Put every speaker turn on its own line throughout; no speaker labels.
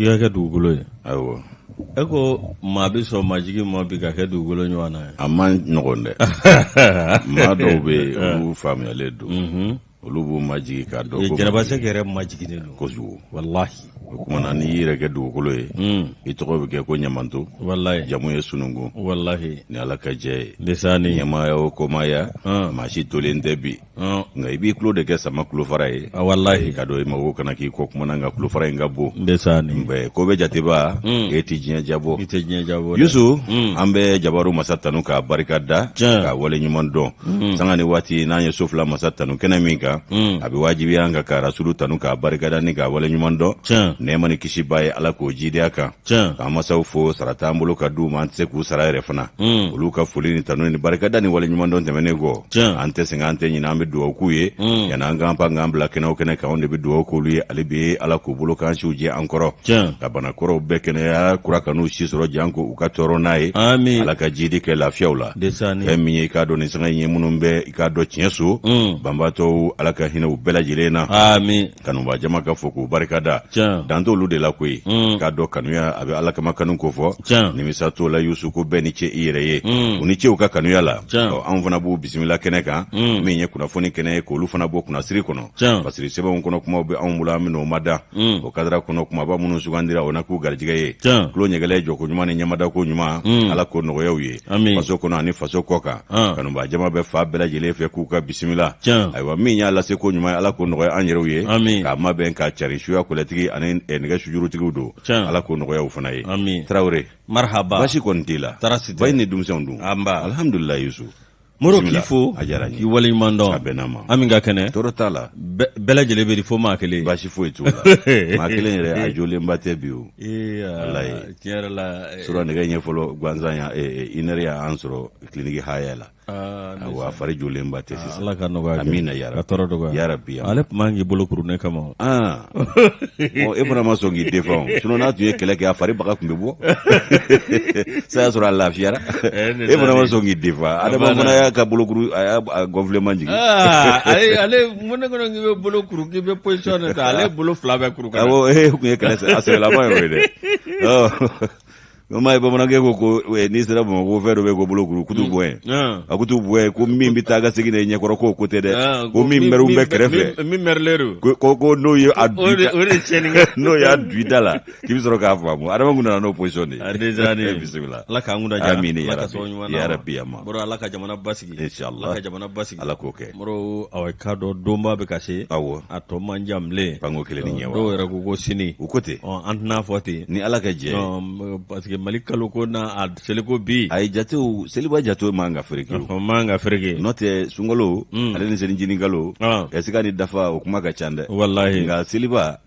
K'i ka kɛ dugukolo ye.
Awɔ.
E ko maa bɛ sɔn majigin ma bi ka kɛ dugukolo ɲɔgɔn na ye.
A man nɔgɔn dɛ. Maa dɔw bɛ yen, olu faamuyalen don. Olu b'u majigin k'a dɔn ko
Jɛnɛba Sɛki yɛrɛ majiginnen don.
Kojugu.
Walahi.
O tuma na n'i y'i yɛrɛ kɛ dugukolo ye, i tɔgɔ bɛ kɛ ko ɲamanto.
Walahi.
Jamu ye sununkun.
Walahi.
Ni Ala ka jɛ ye.
Ndesaani.
Ɲɛmaaya o komaya, maa si tolen tɛ bi. Nka i b'i tulo de kɛ sama tulofara ye.
Walahi.
Ka dɔn i mago kana k'i kɔ kuma na, nka tulofara in ka bon.
Ndesaani.
Ko bɛ jateba, e tɛ diɲɛ jabɔ.
I tɛ diɲɛ jabɔ dɛ.
Yusu, an bɛ jabaru masa tanu k'a barika da.
Tiɲɛ.
K'a wale ɲuman dɔn. Sanga ni waati n'an ye so fila masa tanu kɛnɛ min kan, a bɛ wajibiya an kan ka rasulu tanu k'a barika da ni k'a wale ɲuman dɔn.
Tiɲɛ.
Nɛɛma ni kisi b'a ye, Ala k'o jiidi a kan.
Tiɲɛ.
K'an masaw fo, sara t'an bolo ka d'u ma, an tɛ se k'u sara yɛrɛ fana. Olu ka foli ni tanu ni barikada ni waleɲumandɔn tɛmɛnen kɔ,
Tiɲɛ.
an tɛ sɛgɛn, an tɛ ɲinɛ, an bɛ dugawu k'u ye. Yanni an k'an pan k'an bila kɛnɛ o kɛnɛ kan, anw de bɛ dugawu k'olu ye hali bi, Ala k'u bolo k'an siw jɛ an kɔrɔ.
Tiɲɛ.
Ka banakɔrɔw bɛɛ kɛnɛya, kura kan'u si sɔrɔ, janko u ka tɔɔrɔ n'a ye.
Amin.
Ala ka jiidi kɛ lafiyaw la.
Ndesaani.
Fɛn min ye i k'a dɔn nin sanga in ye minnu bɛ i k'a dɔn tiɲɛ so, banbaatɔw, Ala ka hinɛ u bɛɛ lajɛlen na.
Amin.
Kanuba jama ka fo k'u barika da.
Tiɲɛ.
Dan t'olu de la koyi. K'a dɔn kanuya a bɛ Ala kama kanu ko fɔ.
Tiɲɛ.
Nimisa t'o la Yusu, ko bɛɛ ni ce i yɛrɛ ye. U ni ce u ka kanuya la.
Tiɲɛ.
Ɔ, anw fana b'u bisimila kɛnɛ kan. Min ye kunnafoni kɛnɛ ye, k'olu fana bɔ kunnasiri kɔnɔ.
Tiɲɛ.
Pasiri sɛbɛnw kɔnɔ kumaw bɛ anw bolo, an bɛn'o mada. O kadara kɔnɔ kumaba minnu sugandira, o na k'u garijɛgɛ ye.
Tiɲɛ.
Tulo ɲɛgɛlɛ jɔko ɲuman ni ɲɛmadako ɲuman, Ala k'o nɔgɔya u ye.
Amin.
Faso kɔnɔ ani faso kɔ kan. Kanuba jama bɛ fan bɛɛ lajɛlen fɛ k'u ka bisimila.
Tiɲɛ.
Ayiwa, min y'a lase ko ɲuman ye, Ala k'o nɔgɔya an yɛrɛw ye.
Amin.
K'a mabɛn k'a cari suya kɔlɛtigi ani nɛgɛ sujurutigiw don.
Tiɲɛ.
Ala k'o nɔgɔya u fana ye.
Amin.
Tarawele.
Marhaba.
Baasi kɔni t'i la.
Tɔɔrɔ si tɛ.
Bayi ni denmisɛnw dun.
Anba.
Alhamdulilayi Yusu.
Moro,
Bisimila.
k'i fo.
A diyara n ye.
K'i waleɲuman dɔn.
A bɛnna ma.
An min ka kɛnɛ.
Tɔɔrɔ t'a la.
Bɛɛ lajɛlen bɛ di fo maa kelen.
Baasi foyi t'o la. Maa kelen yɛrɛ a jolenba tɛ bi o.
Ee,
Walayi.
tiɲɛ yɛrɛ la.
Sura nɛgɛ ɲɛ fɔlɔ gansan ya une heure y'an sɔrɔ clinique haya la.
Aa,
Awɔ, a fari jolenba tɛ sisan.
Ala ka nɔgɔya kɛ.
Amina ya
Ka
Rabbi.
tɔɔrɔ dɔgɔya.
Ya Rabbi.
Ale tun man k'i bolo kuru ne kama o.
Ah. Ɔ, e fana ma sɔn k'i défend o. Sinon n'a tun ye kɛlɛ kɛ, a fari baga tun bɛ bɔ. Sa y'a sɔrɔ a lafiyara.
Ne
E fana ma
taara.
sɔn k'i défend. Adama
banna.
fana y'a ka bolokuru, a y'a a gonflement jigin.
Aa, ale mun ne kɔnɔ k'i bɛ bolo kuru, k'i bɛ position de ta, ale bolo fila bɛɛ kuru ka na.
Awɔ, e tun ye kɛlɛ a sɛbɛlama ye o ye dɛ. Ɔ. O ma ye, bamanankɛ ko n'i sera Bamakɔ, fɛn dɔ bɛ yen ko bolokuru kutu bɔ yen. A kutu bɔ yen ko min bɛ taa ka segin na i ɲɛkɔrɔ, k'o ko tɛ dɛ. Ko min mɛriw bɛ kɛrɛfɛ.
Min mɛrilen don.
Ko n'o ye a
O de o de tiɲɛni kɛ.
n'o y'a du i da la, k'i bɛ sɔrɔ k'a faamu. Adama kun nana n'o position de ye.
A déjà ni.
Bisimila.
Ala k'an kunna diya.
Amina ya
Ala ka
Rabbi.
sababu ɲuman
Ya
d'an ma.
Rabbi ya ma.
Moro, Ala ka jamana basigi.
Inshallah.
Ala ka jamana basigi.
Ala k'o kɛ.
Moro, awa k'a dɔn donba bɛ ka se.
Awɔ.
A tɔ man jan bilen.
Panko kelen ni ɲɛ wa.
Dɔw yɛrɛ ko sini.
U ko ten.
Ɔ, an tɛna fɔ ten.
Ni Ala ka jɛ ye.
Ɔ, parce que Mali kalo ko n'a a seliko bi.
Ayi, jatew, seliba jatew man ka fereke o.
O man ka fereke.
N'o tɛ sunkalo ale ni selicinin kalo ɛsika ni dafa, o kuma ka ca dɛ.
Walahi.
Nka seliba,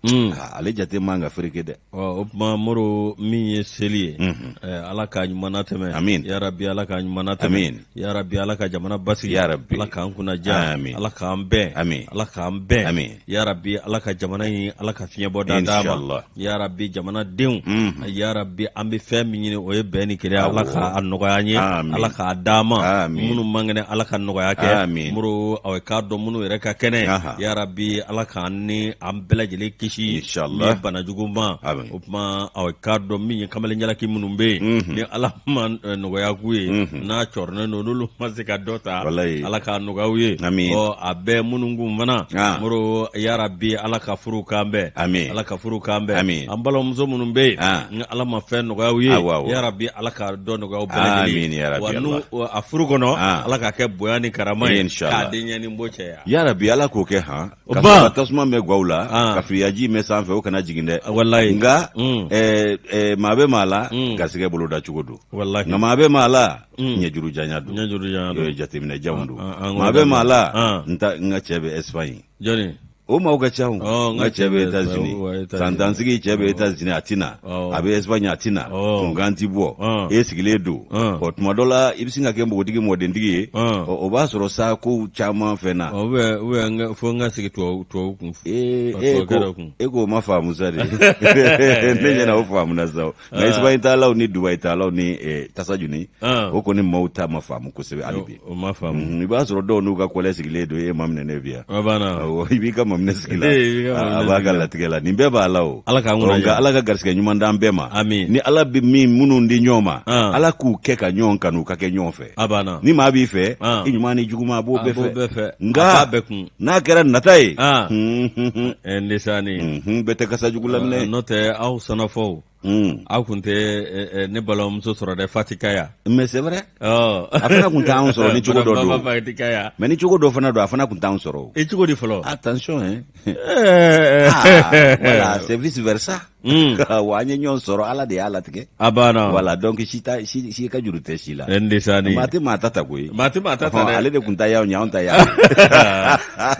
ale jate man ka fereke dɛ.
Ɔ, o tuma Moro, min ye seli ye, Ala k'a ɲuman natɛmɛ.
Amin.
Ya Rabbi, Ala k'a ɲuman natɛmɛ.
Amin.
Ya Rabbi, Ala ka jamana basigi.
Ya Rabbi.
Ala k'an kunna diya.
Amin.
Ala k'an bɛn.
Amin.
Ala k'an bɛn.
Amin.
Ya Rabbi, Ala ka jamana in, Ala ka fiɲɛ bɔ da d'a ma.
Inshallah.
Ya Rabbi, jamanadenw. Ya Rabbi, an bɛ fɛn min ɲini, o ye bɛn ni kelenya. Ala
Awɔ.
k'a nɔgɔya an ye.
Amin.
Ala k'a d'an ma.
Amin.
Minnu man kɛnɛ, Ala ka nɔgɔya kɛ.
Amin.
Moro, aw k'a dɔn minnu yɛrɛ ka kɛnɛ.
Aha.
Ya Rabbi, Ala k'an ni an bɛɛ lajɛlen kisi.
Inshallah.
Ni bana jugu ma.
Amin.
O tuma aw k'a dɔn min ye kamalen jalaki minnu bɛ yen, ni Ala ma nɔgɔya k'u ye, n'a cɔrɔnen don, n'olu ma se ka dɔ ta,
Walayi.
Ala k'a nɔgɔya u ye.
Amin.
Ɔ, a bɛɛ minnu kun fana,
Ah.
Moro, ya Rabbi, Ala ka furu k'an bɛn.
Amin.
Ala ka furu k'an bɛn.
Amin.
An balimamuso minnu bɛ yen,
Ah.
ni Ala ma fɛn nɔgɔya u ye,
Awɔ, awɔ.
ya Rabbi, Ala ka dɔ nɔgɔya u bɛɛ lajɛlen ye.
Amin, ya Rabbi,
Wa n'u
Allah.
a furu kɔnɔ,
Ah.
Ala k'a kɛ bonya ni karama ye,
Inshallah.
k'a denyɛnin bɔ cɛya.
Ya Rabbi, Ala k'o kɛ han. Ka
Ba.
sɔrɔ ka tasuma mɛn gaw la,
Ah.
ka firiyaji mɛn sanfɛ, o kana jigin dɛ.
Walayi.
Nka maa bɛ maa la, garisɛgɛ bolo da cogo don.
Walahi.
Nka maa bɛ maa la, ɲɛjuru janya don.
Ɲɛjuru janya don.
Ee, jateminɛ janw don.
An
Maa bɛ maa la,
Ah.
n ta n ka cɛ bɛ Espagne.
Jɔnni?
O maaw ka ca o.
Ɔ,
N ka cɛ bɛ États-Unis.
États-Unis.
Santansigi cɛ bɛ États-Unis, a ti na.
Ɔ.
A bɛ Espagne, a ti na.
Ɔ.
Kunkan ti bɔ.
Ɔ.
E sigilen don.
Ɔ.
Ɔ, tuma dɔ la, i bɛ sin ka kɛ npogotigi mɔdentigi ye.
Ɔ.
Ɔ, o b'a sɔrɔ sa kow caman fɛn na.
Ɔ, ou bien fo n ka sigi tubabu kun.
Ee,
Ka
e
tubabukɛ
ko
dɔ kun.
e k'o ma faamu sa de. Ne ɲɛna o faamuna sa o. Nka Espagne taalaw ni Dubaï taalaw ni Tasajuni,
Ah.
o kɔni maaw ta ma faamu kosɛbɛ hali bi.
O ma faamu.
I b'a sɔrɔ dɔw n'u ka kɔlɛ sigilen don, e ma minɛ ne bi yan.
O banna.
Awɔ, i b'i ka maminɛ sigi la a b'a ka latigɛ la nin bɛɛ b'a la o
ala k'an kunna
nka ala ka garisɛgɛ ɲuman d'an bɛɛ ma
amin
ni ala bɛ min minnu di ɲɔgɔn ma
ah.
ala k'u kɛ ka ɲɔgɔn kanu ka kɛ ɲɔgɔn fɛ
a banna
ni maa b'i fɛ
ah.
i ɲuman ni juguman a b'o bɛɛ
fɛ
nka n'a kɛra nata ye
ah. Ndesani
bɛɛ tɛ kasa jugu laminɛ
n'o tɛ aw sɛnɛfɔw aw tun tɛ ne balimamuso sɔrɔ dɛ Fatikaya
mais c'est vrai a fana tun t'anw sɔrɔ ni cogo dɔ don
Fatikaya
mais ni cogo dɔ fana don a fana tun t'anw sɔrɔ
i cogo di fɔlɔ
attention hein voilà c'est vice versa wa an ye ɲɔgɔn sɔrɔ ala de y'a latigɛ
a banna
voilà donc si ta si si ka juru tɛ si la
ndesani
maa tɛ maa ta ta koyi
maa tɛ maa ta ta dɛ
ale de tun ta y'anw ye anw ta y'ale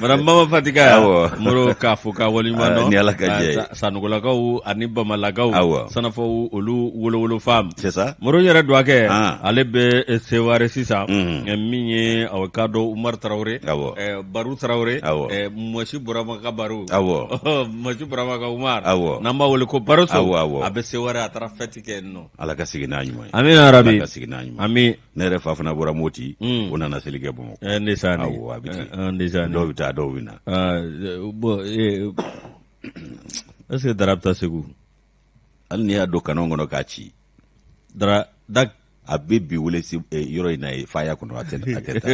madame Mama Fatikaya Moro k'a fo k'a waleɲuman dɔn
ni ala ka jɛ ye
Sanugolakaw ani Bamalakaw
awɔ
Sanafɔw olu wolowolo fam
c'est ça
Moro yɛrɛ dɔgɔkɛ ale bɛ Seware sisan min ye aw k'a dɔn Umaru Tarawele
awɔ
Baru Tarawele
awɔ
Mɔsi Burama ka Baru
awɔ
Mɔsi Burama ka Umaru
awɔ
n'an b'a wele ko Baroso
awɔ awɔ
a bɛ Seware a taara fɛti kɛ yen nɔ
ala ka segin n'a ɲuman ye
amina rabi
ala ka segin n'a ɲuman
ami
ne yɛrɛ fa fana bɔra Moti o nana seli kɛ Bamakɔ
ndesani
awɔ a bɛ ten
ndesani
dɔw bɛ taa dɔw bɛ na
bon est ce que Dara bɛ taa Segu
hali n'i y'a don canon kɔnɔ k'a ci
Dara da
a bɛ bi wele yɔrɔ in na ye faya kɔnɔ a tɛ a tɛ taa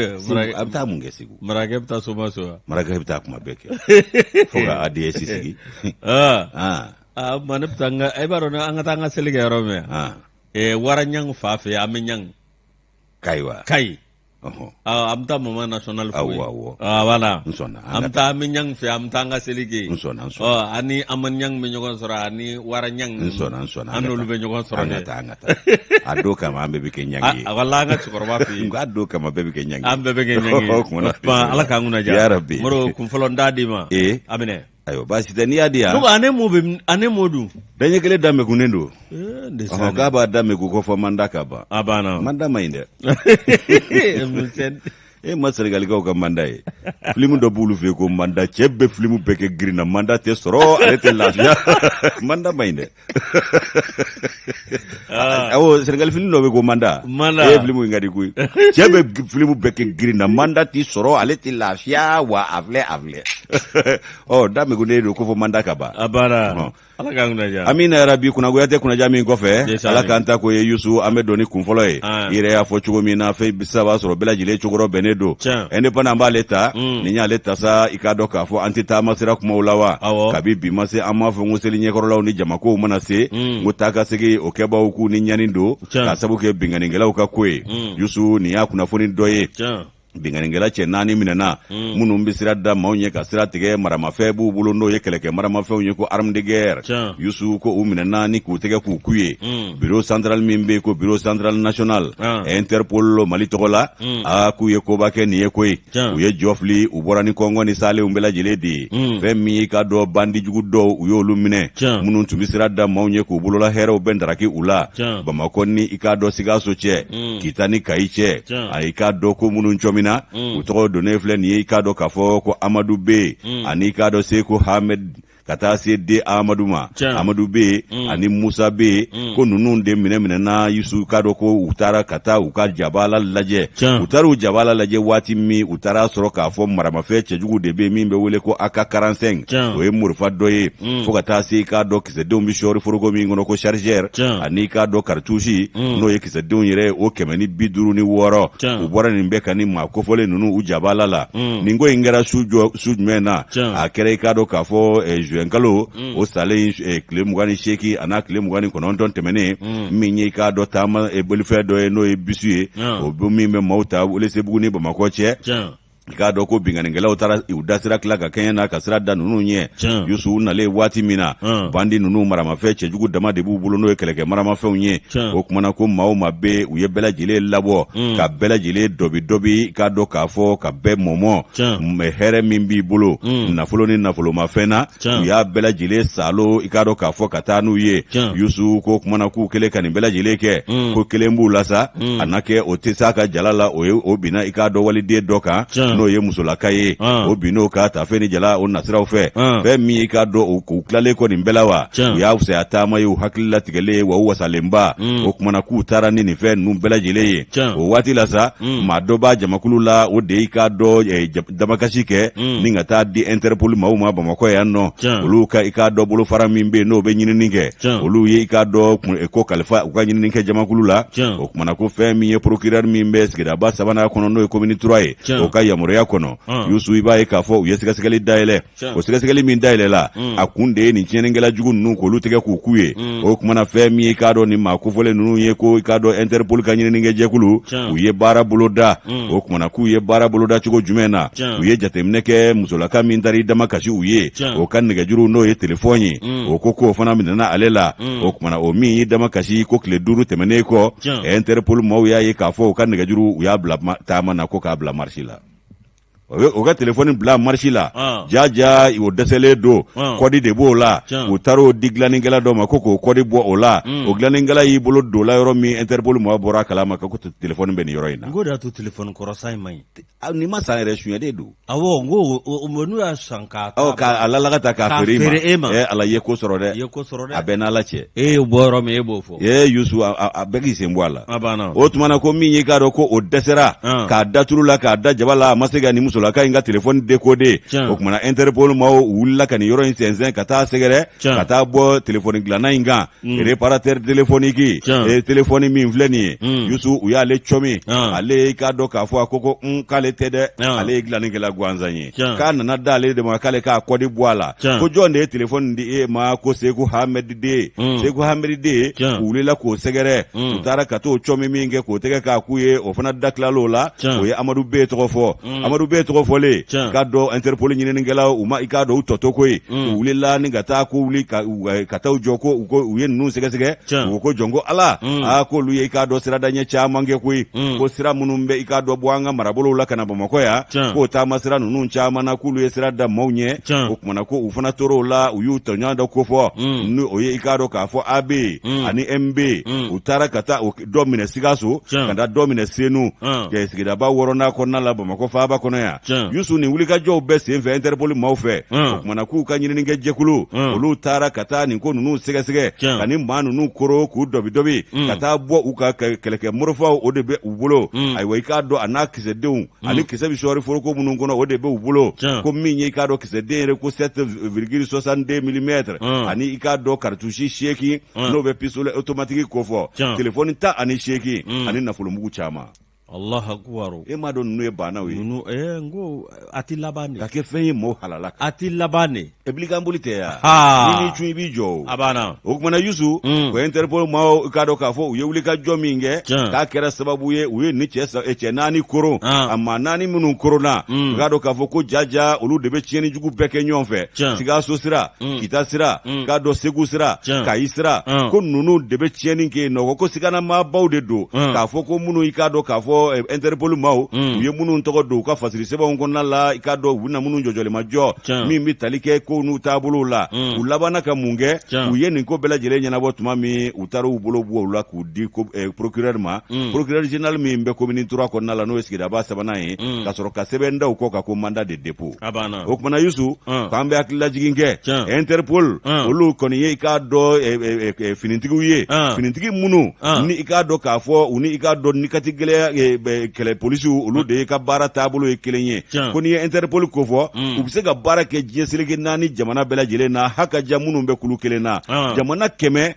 a bɛ taa mun kɛ Segu
marakɛ bɛ taa Somaso wa
marakɛ bɛ taa kuma bɛɛ kɛ fo ka ADS sigi
aa ma ne bɛ taa n ka e b'a dɔn an ka taa an ka seli kɛ yɔrɔ min wara ɲang fa fɛ an bɛ ɲang
Kayi wa
Kayi an bɛ taa mama national fo
awɔ awɔ
voilà
n sɔnna
an bɛ taa an bɛ ɲang fɛ an bɛ taa an ka seli kɛ
n sɔnna n sɔnna
ani Amani ɲang bɛ ɲɔgɔn sɔrɔ ani wara ɲang
n sɔnna n sɔnna
an n'olu bɛ ɲɔgɔn sɔrɔ
an ka taa an ka taa a don kama an bɛɛ bɛ kɛ ɲang ye
wala an ka cɛkɔrɔba fɛ yen
a don kama bɛɛ bɛ kɛ ɲang ye
an bɛɛ bɛ kɛ ɲang ye
o
kuma ala k'an kunna diya
ya rabbi
Moro kun fɔlɔ n t'a d'i ma
ee
a minɛ
ayiwa baasi tɛ n'i y'a di yan
ne ko ane mo bɛ ane mo dun
daɲɛ kelen damekunnen don ɔhɔn k'a b'a dameku ko fɔ manda ka ban
a banna
manda man ɲi dɛ e ma sɛnɛgalikaw ka manda ye filimu dɔ b'olu fɛ yen ko manda cɛ bɛ filimu bɛɛ kɛ girin na manda tɛ sɔrɔ ale tɛ lafiya manda man ɲi dɛ ah. Awɔ Senegali filimu dɔ bɛ ko manda
manda
e filimu in ka di koyi cɛ bɛ filimu bɛɛ kɛ girin na manda ti sɔrɔ ale ti lafiya wa a filɛ a filɛ ɔ damekunnen don ko fɔ manda ka ban
a banna ala k'an kunna diya
amina yarabi kunnagoya tɛ kunnaja min kɔfɛ ala k'an ta ko ye yusu an bɛ don ni kun fɔlɔ ye
ah.
i yɛrɛ y'a fɔ cogo min na fɛn saba sɔrɔ bɛɛ lajɛlen cokɔrɔ bɛnnen don indépendant b'ale ta mm. ni y'ale ta sa i k'a dɔn k'a fɔ an tɛ taama sira kumaw la wa kabi bi ma se an m'a fɔ n ko seli ɲɛkɔrɔlaw ni jamakow mana se mm. n ko taa ka segin o kɛbaaw k'u ni ɲani don k'a sabu kɛ binkannikɛlaw ka ko ye mm. yusu nin y'a kunnafoni dɔ ye binkannikɛla cɛ naani minɛna mm. minnu bɛ sira da maaw ɲɛ ka sira tigɛ maramafɛn b'u bolo n'o ye kɛlɛkɛ maramafɛnw ye ko arme de guerre yusu ko u minɛna ni k'u tɛgɛ k'u ku ye bureau central min bɛ yen ko bureau central national interpol mali tɔgɔ la aa k'u ye koba kɛ nin ye koyi u ye jɔ fili u bɔra ni kɔngɔ ni salenw bɛɛ lajɛlen de ye fɛn min y'i k'a dɔn bandijugu dɔw u y'olu minɛ minnu tun bɛ sira da maaw ɲɛ k'u bolola hɛrɛw bɛɛ ndaraki u la bamakɔ ni i k'a dɔn sikaso cɛ kita ni kayi cɛ a i k'a dɔn ko minnu cɔmina u tɔgɔ donnen filɛ nin ye i k'a dɔn k'a fɔ ko amadu be ani i k'a dɔn seko hamed ka taa se de amadu ma amadu bɛ yen mm. ani musa bɛ yen mm. ko ninnu de minɛ minɛna yusu k'a dɔn ko u taara ka taa u ka jabala lajɛ u taara u jabala lajɛ waati min u taara sɔrɔ k'a fɔ maramafɛn cɛjugu de bɛ min bɛ wele ko AK 45 o ye marifa dɔ ye mm. fo ka taa se i k'a dɔn kisɛdenw bɛ sɔɔri foroko min kɔnɔ ko chargeur ani i k'a dɔn cartouche n'o ye kisɛdenw yɛrɛ o 156 u bɔra nin bɛɛ kan ni maa kofɔlen ninnu u jabala la mm. nin ko in kɛra su jɔ su jumɛn na a kɛra i k'a dɔn k'a fɔ eh, juin kalo mm. o salen eh, tile 28 an'a tile 29 tɛmɛnen mm. min ye i k'a dɔn taama eh, bolifɛn dɔ ye n'o ye bisi ye o bɛ min bɛ maaw ta Welesebugu ni Bamakɔ cɛ i k'a dɔn ko binkannikɛlaw taara u da sira tila ka kɛɲɛ na ka sira da ninnu ɲɛ yusu nalen waati min na bandi ninnu maramafɛn cɛjugu dama de b'u bolo n'o ye kɛlɛkɛ maramafɛnw ye o kumana ko maa o maa bɛ u ye bɛɛ lajɛlen labɔ ka bɛɛ lajɛlen dɔbi dɔbi k'a dɔn k'a fɔ ka bɛɛ mɔmɔ hɛrɛ min b'i bolo nafolo ni nafolomafɛn na u y'a bɛɛ lajɛlen salo i k'a dɔn k'a fɔ ka taa n'u ye yusu ko kumana k'u kɛlen ka nin bɛɛ lajɛlen kɛ mm. ko kelen b'u la sa mm. a na kɛ o tɛ s'a ka jala la o ye o binna i k'a dɔn waliden dɔ kan N'o ye musolaka ye, o binn'o ka tafe ni jala o nasiraw fɛ. Fɛn min i k'a dɔn, u tilalen kɔ nin bɛɛ la wa, u y'a fisaya taama ye, u hakili latigɛlen ye wa, u wasalenba. O kumana k'u taara ni nin fɛn ninnu bɛɛ lajɛlen ye. O waati la sa, maa dɔ b'a jamakulu la, o de y'i k'a dɔn damakasi kɛ ni ka taa di Interpol maaw ma Bamakɔ yan nɔ. Olu ka i k'a dɔn bolofara min bɛ yen, n'o bɛ ɲinini kɛ, olu ye i k'a dɔn ko kalifa u ka ɲinini kɛ jamakulu la. O kumana ko fɛn min ye procureur min bɛ sigidaba sabanan kɔnɔ, n'o ye commune 3 ye, o ka yamaruya kɔnɔ, Yusu, i b'a ye k'a fɔ u ye sɛgɛsɛgɛli dayɛlɛ. O sɛgɛsɛgɛli min dayɛlɛla, a kun de ye nin tiɲɛnikɛla jugu ninnu k'olu tigɛ k'u k'u ye. O kumana fɛn min ye i k'a dɔn nin maa kofɔlen ninnu ye, ko i k'a dɔn Interpol ka ɲininikɛ jɛkulu, u ye baara boloda. O kumana k'u ye baara boloda cogo jumɛn na? U ye jateminɛ kɛ musolaka min taara i damakasi u ye, o ka nɛgɛjuru, n'o ye telefɔni ye, o ko k'o fana minɛna ale la. O kumana o min y'i damakasi ko tile 5 tɛmɛnen kɔ, Interpol maaw y'a ye k'a fɔ u ka nɛgɛjuru, u y'a bila taama na ko k'a bila marisi la. O ka telefɔni bila marisi la, jaja o dɛsɛlen don, kɔdi de b'o la. U taara o di dilannikɛla dɔ ma ko k'o kɔdi bɔ o la. O dilannikɛla y'i bolo don la yɔrɔ min, Interpol maa bɔra a kalama ko telefɔni bɛ nin yɔrɔ in na.
N k'o de y'a to telefɔni kɔrɔsan in man
ɲi. N'i ma san yɛrɛ, suɲɛden don.
Awɔ, n ko n'u y'a san
k'a k'a lalaga ta k'a feere e ma, ala ye ko sɔrɔ dɛ,
i ye ko sɔrɔ dɛ,
a bɛɛ n'ala cɛ.
E ye bɔ yɔrɔ min, e b'o fɔ.
Ee Yusu, a bɛɛ k'i sen bɔ a la.
A banna.
O tuma na ko min y'i k'a dɔn ko o dɛsɛra k'a da tulu la, k'a da jaba la, a ma se ka nin musolaka in ka telefɔni décoder. O tuma na Interpol maaw wulila ka nin yɔrɔ in sɛnsɛn ka taa sɛgɛrɛ, ka taa bɔ telefɔni dilanna in kan, réparateur téléphonique. Telefɔni min filɛ nin ye, Yusu, u y'ale cɔmi. Ale i k'a dɔn k'a fɔ a ko k'ale tɛ dɛ, ale ye dilannikɛla gansan ye, k'a nana d'ale de ma k'ale k'a kɔdi bɔ a la. Ko jɔn de ye telefɔni di e ma? Ko Seku Hamɛdi den. Seku Hamɛdi den, u wulila k'o sɛgɛrɛ. U taara ka t'o cɔmi min kɛ k'o tɛgɛ k'a k'u ye, o fana da tilal'o la, o ye Amadu B tɔgɔ fɔ. Amadu B tɔgɔ fɔlen, k'a dɔn Interpol ɲininikɛlaw u ma i k'a dɔn u tɔ to koyi. U wulila ni ka taa ko wuli ka taa u jɔ ko u ko u ye ninnu sɛgɛsɛgɛ. U ko jɔn ko Ala, aa k'olu ye i k'a dɔn siradaɲɛ caman kɛ koyi, ko sira minnu bɛ i k'a dɔn bɔ an ka marabolow la ka na Bamakɔ yan, k'o taama sira ninnu caman na, k'olu ye sira da maaw ɲɛ. O kumana ko u fana tor'o la, u y'u tɔɲɔgɔn dɔ kofɔ, ni o ye i k'a dɔn k'a fɔ AB ani MB. U taara ka taa dɔ minɛ Sikaso, ka taa dɔ minɛ Senu, sigidaba wɔɔrɔnan kɔnɔna la, Bamakɔ faaba kɔnɔ yan. Yusu, nin wulikajɔw bɛɛ senfɛ Interpol maaw fɛ, o kumana k'u ka ɲininikɛ jɛkulu, olu taara ka taa nin ko ninnu sɛgɛsɛgɛ, ka nin maa ninnu koro k'u dɔbidɔbi, ka taa bɔ u ka kɛlɛkɛ morifaw, o de bɛ u bolo. Ayiwa, i k'a dɔn a n'a kisɛdenw ani kisɛ bɛ sɔɔri foroko minnu kɔnɔ, o de bɛ u bolo. Ko min ye i k'a dɔn kisɛden yɛrɛ ko 7,62 millimètres, ani i k'a dɔn cartouche 8, n'o bɛ pistolet automatique kofɔ, telefɔni 18, ani nafolomugu caman.
Allahu akbar.
E m'a dɔn ninnu ye baanaw ye.
Ninnu n ko a ti laban de.
Ka kɛ fɛn ye mɔgɔw halala
kan. A ti laban de.
Ebili kan boli tɛ yan. Ni m'i cun i b'i jɔ o.
A banna.
O kumana Yusu, ko Interpol maaw k'a dɔn k'a fɔ u ye wulikajɔ min kɛ, k'a kɛra sababu ye u ye nin cɛ naani koron. A maa naani minnu koronna, u k'a dɔn k'a fɔ ko jaja olu de bɛ tiɲɛni jugu bɛɛ kɛ ɲɔgɔn fɛ. Sikaso sira, Kita sira, k'a dɔn Segu sira, Kayi sira, ko ninnu de bɛ tiɲɛni kɛ yen nɔ, ko siganamaabaw de don, k'a fɔ ko minnu i k'a dɔn k'a fɔ Interpol maaw u ye minnu tɔgɔ don u ka fasiri sɛbɛnw kɔnɔna la, i k'a dɔn u bɛna minnu jɔjɔlimajɔ min bɛ tali kɛ kow n'u taabolow la. U labanna ka mun kɛ? U ye nin ko bɛɛ lajɛlen ɲɛnabɔ tuma min, u taara u bolo bɔ u la k'u di procureur ma, procureur général min bɛ commune 3 kɔnɔna la, n'o ye sigidaba sabanan ye, ka sɔrɔ ka sɛbɛn da u kɔ kan ko mandat de dépôt. O kumana Yusu, k'an bɛ hakililajigin kɛ, Interpol olu kɔni ye i k'a dɔn finitigiw ye, finitigi minnu ni i k'a dɔn k'a fɔ u ni i k'a dɔn ni kati gɛlɛya kɛlɛ polisiw, olu de ye ka baara taabolo ye kelen ye. Ko n'i ye Interpol kofɔ, u bɛ se ka baara kɛ diɲɛ seleke naani jamana bɛɛ lajɛlen na, haka ja minnu bɛ kulu kelen na, jamana 194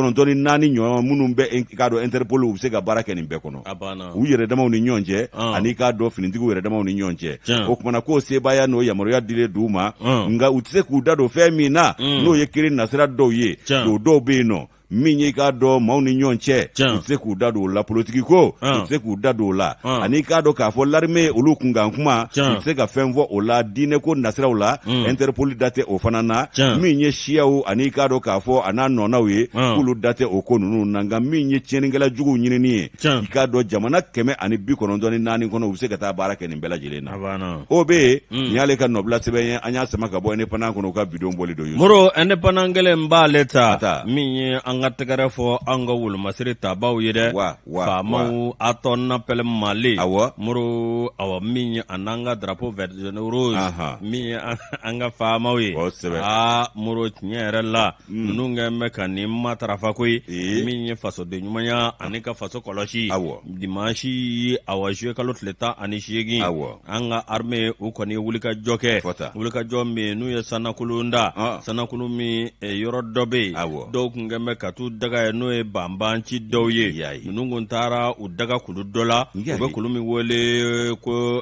ɲɔgɔn minnu bɛ i k'a dɔn Interpol, u bɛ se ka baara kɛ nin bɛɛ kɔnɔ u yɛrɛ damaw ni ɲɔgɔn cɛ, ani k'a dɔn finitigiw yɛrɛ damaw ni ɲɔgɔn cɛ. O kumana k'o sebaaya n'o yamaruya dilen d'u ma, nka u tɛ se k'u da don fɛn min na, n'o ye kiri nasira dɔw ye. O dɔw bɛ yen nɔ min ye i k'a dɔn maaw ni ɲɔgɔn cɛ, u tɛ se k'u da don o la, politiki ko u tɛ se k'u da don o la, ani k'a dɔn k'a fɔ l'armée olu kunkan kuma, u tɛ se ka fɛn fɔ o la, diinɛ ko nasiraw la, Interpol da tɛ o fana na, min ye siyaw ani k'a dɔn k'a fɔ a n'a nɔnaw ye, k'olu da tɛ o ko ninnu na. Nka min ye tiɲɛnikɛla juguw ɲinini ye, i k'a dɔn jamana 194 kɔnɔ, u bɛ se ka taa baara kɛ nin bɛɛ lajɛlen na. O bɛ yen, nin y'ale ka nɔbila sɛbɛn ye, an y'a sama ka bɔ Indépendant kɔnɔ, u ka bidon bɔli don.
Moro, Indépendant kelen b'ale ta min ye an an ka tɛgɛrɛ fɔ an ka wolomasiri tabaw ye dɛ
Wa, wa,
faamaw Aton Appel Mali
Awɔ.
Moro awa min ye a n'an ka drapeau vert jaune rouge
Ahan.
min ye an ka faamaw ye
Kosɛbɛ.
Aa Moro tiɲɛ yɛrɛ la ninnu kɛlen bɛ ka nin matarafa koyi
Ee.
min ye fasoden ɲumanya ani ka faso kɔlɔsi
Awɔ.
dimanche awa juillet kalo tile 18
Awɔ.
an ka armée u kɔni ye wulikajɔ kɛ
Fɔta.
wulikajɔ min n'u ye sannakolon da
Ah.
sannakolon min yɔrɔ dɔ bɛ yen
Awɔ.
dɔw tun kɛn bɛ ka t'u daga yen n'o ye banbanci dɔw ye
Y'a ye.
ninnu kun taara u daga kulu dɔ la u
Y'a
bɛ
ye.
kulu min wele ko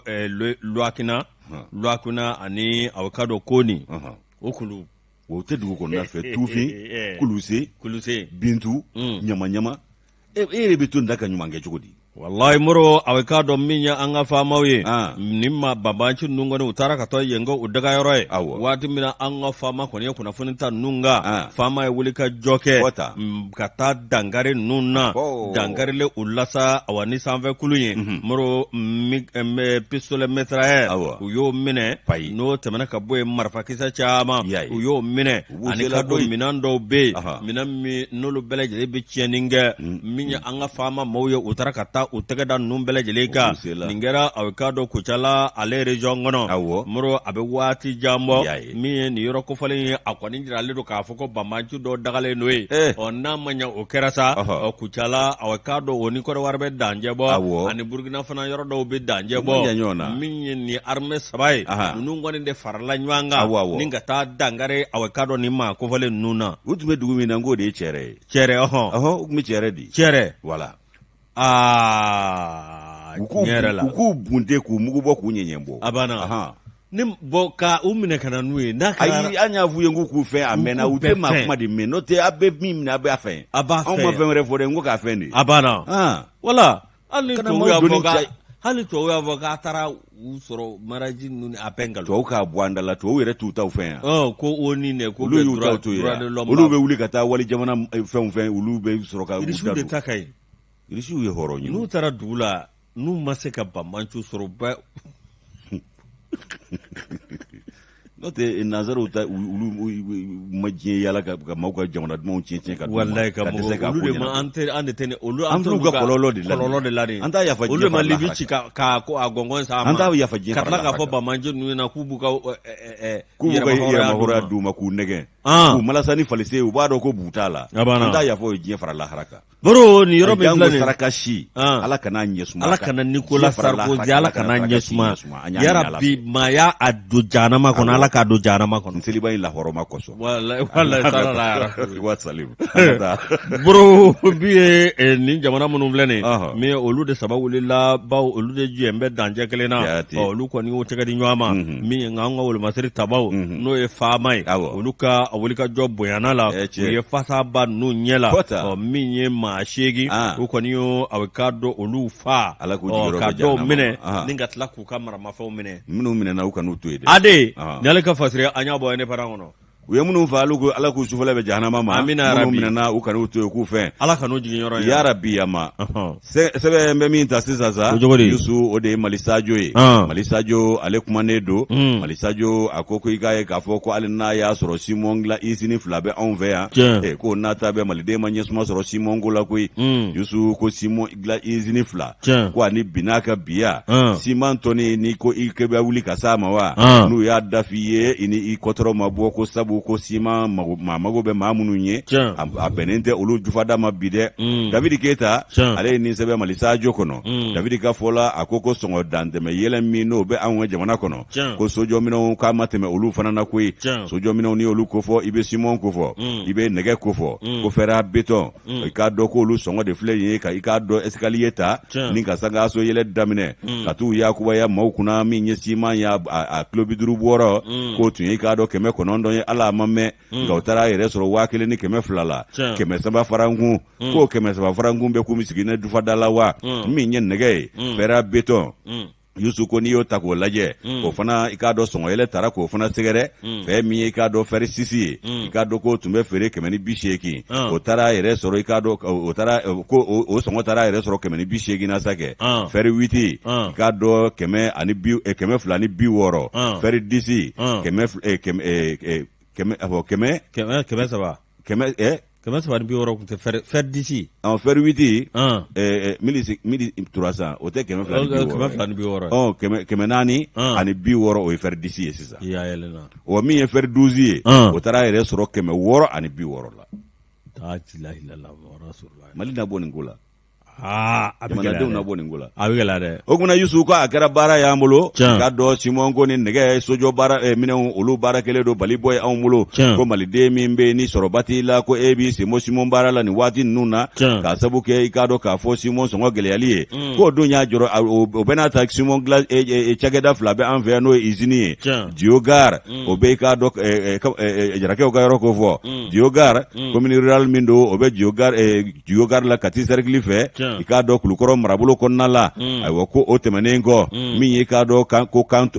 Luwakina
Hɔn.
Luwakina ani a ka dɔn Koni
Ɔhɔn.
o kulu
o tɛ dugu kɔnɔna fɛ tufin kuluse
kuluse
bintu ɲamaɲama e yɛrɛ bɛ to nin da ka ɲuman kɛ cogo di
Walayi Moro a bɛ k'a dɔn min ye an ka faamaw ye
Ah.
nin ma banbanci ninnu kɔni u taara ka taa yen kɛ u dagayɔrɔ ye
Awɔ.
waati min na an ka faama kɔni ye kunnafoni ta ninnu kan
Ah.
faama ye wuli ka jɔ kɛ
Fɔ ta.
ka taa dankari ninnu na
Ɔhɔ.
dankarilen u la sa awa ni sanfɛ kulu ye Moro pistolet mitrailleur
Awɔ.
u y'o minɛ
Payi.
n'o tɛmɛna ka bɔ yen marifakisɛ caman
Y'a ye.
u y'o minɛ
U b'u
ani
sela
ka dɔn
koyi.
minɛn dɔw bɛ yen
Aha.
minɛn min n'olu bɛɛ lajɛlen bɛ tiɲɛni kɛ min ye an ka faama maaw ye u taara ka taa u tɛgɛ da ninnu bɛɛ lajɛlen kan
U sela.
nin kɛra a bɛ k'a dɔn Kucala ale région kɔnɔ
Awɔ.
Moro a bɛ waati jan bɔ
Y'a ye.
min ye nin yɔrɔ kofɔlen ye a kɔni jiralen don k'a fɔ ko banbanci dɔw dagalen don yen
Eh.
ɔ n'a ma ɲɛ o kɛra sa
Ɔhɔ.
ɔ Kucala a bɛ k'a dɔn o ni Kɔdiwari bɛ dancɛ bɔ
Awɔ.
ani Burukina fana yɔrɔ dɔw bɛ dancɛ
U
bɔ
ma jan ɲɔgɔn na.
min ye nin armée saba ye
Aha.
ninnu kɔni de farala ɲɔgɔn kan
Awɔ, awɔ.
ni ka taa dankari a bɛ k'a dɔn nin maa kofɔlen ninnu na
u tun bɛ dugu min na n k'o de ye cɛrɛ ye
cɛrɛ ɔhɔn
ɔhɔn u tun bɛ cɛrɛ di
cɛrɛ
voilà
aa
u k'u
tiɲɛ yɛrɛ la
u k'u bunte k'u mugu bɔ k'u ɲɛɲɛ bɔ
a banna
Ahan.
ni bɔn ka u minɛ ka na n'u ye n'a kɛra
ayi an y'a f'u ye n k'u k'u fɛn a mɛnna
k'u
u tɛ
bɛɛ
maa
fɛn.
kuma de mɛn n'o tɛ a bɛ min minɛ a b'a fɛn
A b'a
anw
fɛn.
ma fɛn wɛrɛ fɔ dɛ n ko k'a fɛn de
a banna
Ah.
wala hali ni
Kana
tubabu
maaw
y'a
doni
fɔ k'a
caya.
hali tubabu y'a fɔ k'a taara u sɔrɔ maraji ninnu ni a bɛɛ nkalon
tubabu k'a bɔ an da la tubabu yɛrɛ t'u taw fɛn yan
ɔ ko o ni de ko
olu
bɛ
y'u taw
droit
to yen
droit de l'homme
olu bɛ wuli ka taa wali jamana fɛnw fɛn olu bɛ sɔrɔ ka u
irisiw
da
de
don
ta ka ɲi
irisiw ye hɔrɔn ye
n'u taara dugu la n'u ma se ka banbanciw sɔrɔ ba
n'o tɛ nanzaraw ta olu ma diɲɛ yala ka maaw ka jamana dumanw tiɲɛ tiɲɛ ka d'u ma
walayi ka
dɛsɛ
mɔgɔ
k'a
olu
ko
de ma
ɲɛnabɔ.
an tɛ an de tɛ ni olu
An
t'olu
t'olu ka kɔlɔlɔ de la
kɔlɔlɔ de la de
An t'a yafa
olu de
diɲɛ
ma
fara
libi
lahara
ci ka ka ko a gɔngɔn s'a ma
An t'a yafa diɲɛ
ka
fara
tila k'a
lahara
fɔ
kan.
banbanci ninnu ɲɛna k'u b'u ka
k'u b'u ka yɛrɛmahɔrɔnya
d'u ma
d'u ma k'u nɛgɛn
Ah.
k'u malasa ni falise ye u b'a dɔn ko bu t'a la
A banna.
an t'a yafa o ye diɲɛ fara lahara kan
baro nin yɔrɔ min
Janko
filɛ nin ye
saraka si
Ah.
ala kana ɲɛ suma
ala kana Nicolas
Diɲɛ fara
Sarkozy
lahara
ala kana
saraka
ɲɛ
si
suma
An y'a ɲini Ala
yarabi
fɛ.
maa y'a a don jahanama kɔnɔ ala k'a don jahanama kɔnɔ
Nin seliba in lahɔrɔma kosɔn
walayi walayi salala yarabi
wa salim An ka taa.
boro bi ye nin jamana minnu filɛ nin
Ɔhɔ.
min ye olu de saba wulila baw olu de jɛ bɛ dancɛ kelen na
Jaati.
Ɔ, olu kɔni y'u tɛgɛ di ɲɔgɔn ma min ye nka an ka wolomasiri tabaw n'o ye faama ye
Awɔ.
olu ka wulikajɔ bonyana la
Eh,
u
tiɲɛ.
ye fasaba ninnu ɲɛ la
Fɔta.
Ɔ, min ye maa seegin
Ah.
u kɔni y'o a bɛ k'a dɔn olu fa
Ala k'u
Ɔ,
jigiyɔrɔ
ka
bɛn
dɔw
jahanama ma.
minɛ
Aha.
ni ka tila k'u ka maramafɛnw minɛ
minnu minɛna u kan'u to yen dɛ
ade
Aha.
ni ale ka fasiri an y'a bɔ indépendant kɔnɔ
u ye minnu fa ala k'u sufɛla bɛn jahanama ma
Amina
minnu
yarabi.
minɛna u kan'u to yen k'u fɛn
ala kan'u jigin yɔrɔ in na.
yarabi yama
Ɔhɔn.
Sɛbɛn bɛ min ta sisan sa
O cogo di?
Yusu o de ye Mali Sajo ye
Ah.
Mali Sajo ale kumanen don
Mm.
Mali Sajo a ko ko i k'a ye k'a fɔ ko hali n'a y'a sɔrɔ siman dilan izini fila bɛ anw fɛ yan
Tiɲɛ.
ko n'a ta bɛ maliden ma ɲɛsuma sɔrɔ siman ko la koyi
Mm.
Yusu ko siman dilan izini fila
Tiɲɛ.
ko ani bi n'a ka biya
Ah.
siman tɔni n'i ko i k'i bɛ wuli ka s'a ma wa
Ah.
n'u y'a da f'i ye i ni i kɔtɔrɔ ma bɔ ko sabu ko siman mago maa mago bɛ maa minnu ye
Tiɲɛ.
a bɛnnen tɛ olu jufada ma bi dɛ
Mm.
Davidi Keyita
Tiɲɛ.
ale ye nin sɛbɛn Mali Sajo kɔnɔ
Mm.
Davidi ka fɔ la a ko ko sɔngɔ dantɛmɛ yɛlɛ min n'o bɛ anw ka jamana kɔnɔ
Tiɲɛ.
ko sojɔminɛnw k'a ma tɛmɛ olu fana na koyi
Tiɲɛ.
sojɔminɛnw ni olu kofɔ i bɛ siman kofɔ
Mm.
i bɛ nɛgɛ kofɔ
Mm.
ko fer à béton
Mm.
i k'a dɔn k'olu sɔngɔ de filɛ nin ye ka i k'a dɔn escalier ta
Tiɲɛ.
ni ka sankaso yɛlɛ daminɛ
Mm.
ka t'u yakubaya maaw kunna min ye siman ye a kilo 56
Mm.
k'o tun ye i k'a dɔn 900 ye ala a ma mɛn nka u taara a yɛrɛ sɔrɔ 1200 la
Tiɲɛ.
300 farankun k'o 300 farankun bɛ komi siginɛ dufada la wa min ye nɛgɛ ye fer à béton
Mm.
Yusu ko n'i y'o ta k'o lajɛ o fana i k'a dɔn sɔngɔyɛlɛ tara k'o fana sɛgɛrɛ fɛn min ye i k'a dɔn fer six ye i k'a dɔn k'o tun bɛ feere 180
Ah.
o taara a yɛrɛ sɔrɔ i k'a dɔn o taara ko o sɔngɔ taara a yɛrɛ sɔrɔ 180 na sa kɛ
Ah.
fer huit
Ah.
i k'a dɔn 260
Ah.
fer dix
Ah.
kɛmɛ fil- eh, kɛmɛ eh, eh, kɛmɛ a fɔ kɛmɛ
300.
kɛmɛ
360 tun tɛ fer 10.
Ɔ, fer 8, 1300, o tɛ 260?
260.
Ɔ, 460 o ye fer 10 ye sisan.
I y'a yɛlɛnna.
Wa min ye fer 12 ye, o taara yɛrɛ sɔrɔ 660 la. Mali na bɔ nin ko la.
Aa, a bɛ gɛlɛya dɛ.
Jamanadenw na bɔ nin ko la.
A bɛ gɛlɛya dɛ.
O kumana Yusu, ko a kɛra baara y'an bolo.
Tiɲɛ.
K'a dɔn siman ko ni nɛgɛ sojɔ baara minɛnw, olu baara kɛlen don bali bɔ ye anw bolo.
Tiɲɛ.
Ko maliden min bɛ yen ni sɔrɔba t'i la, ko e b'i sen bɔ siman baara la nin waati ninnu na.
Tiɲɛ.
K'a sabu kɛ i k'a dɔn k'a fɔ siman sɔngɔ gɛlɛyali ye. K'o dun y'a jɔrɔ, o bɛɛ n'a ta siman dilan cakɛda fila bɛ an fɛ yan, n'o ye usine ye.
Tiɲɛ.
Diogar, o bɛ i k'a dɔn Jarakɛw ka yɔrɔ ko fɔ. Diogar, commune rurale min don, o bɛ Diogar Diogar la Kati cercle fɛ, i k'a dɔn Kulukɔrɔ marabolo kɔnɔna la. Ayiwa, ko o tɛmɛnen kɔ, min ye i k'a dɔn kan ko kan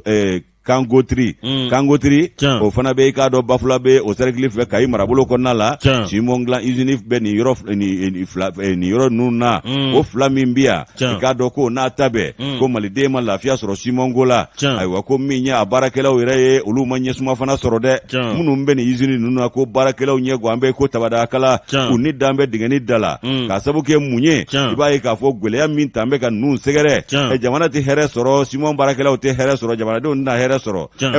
Kangotiri, Kangotiri, o fana bɛ i k'a dɔn Bafulabe o cercle fɛ Kayi marabolo kɔnɔna la. Siman dilan usine bɛ nin yɔrɔ nin fila nin yɔrɔ ninnu na, o fila min bɛ yan, i k'a dɔn ko n'a ta bɛɛ, ko maliden ma lafiya sɔrɔ simanko la. Ayiwa, ko min ye a baarakɛlaw yɛrɛ ye, olu ma ɲɛsuma fana sɔrɔ dɛ. Minnu bɛ nin usine ninnu na, ko baarakɛlaw ɲɛ gan bɛ ko tabadakala, u ni dan bɛ dingɛni da la. K'a sabu kɛ mun ye? I b'a ye k'a fɔ gɛlɛya min tan bɛ ka ninnu sɛgɛrɛ, jamana tɛ hɛrɛ sɔrɔ, siman baarakɛlaw tɛ hɛrɛ sɔrɔ, jamanadenw tɛna hɛrɛ sɔrɔ.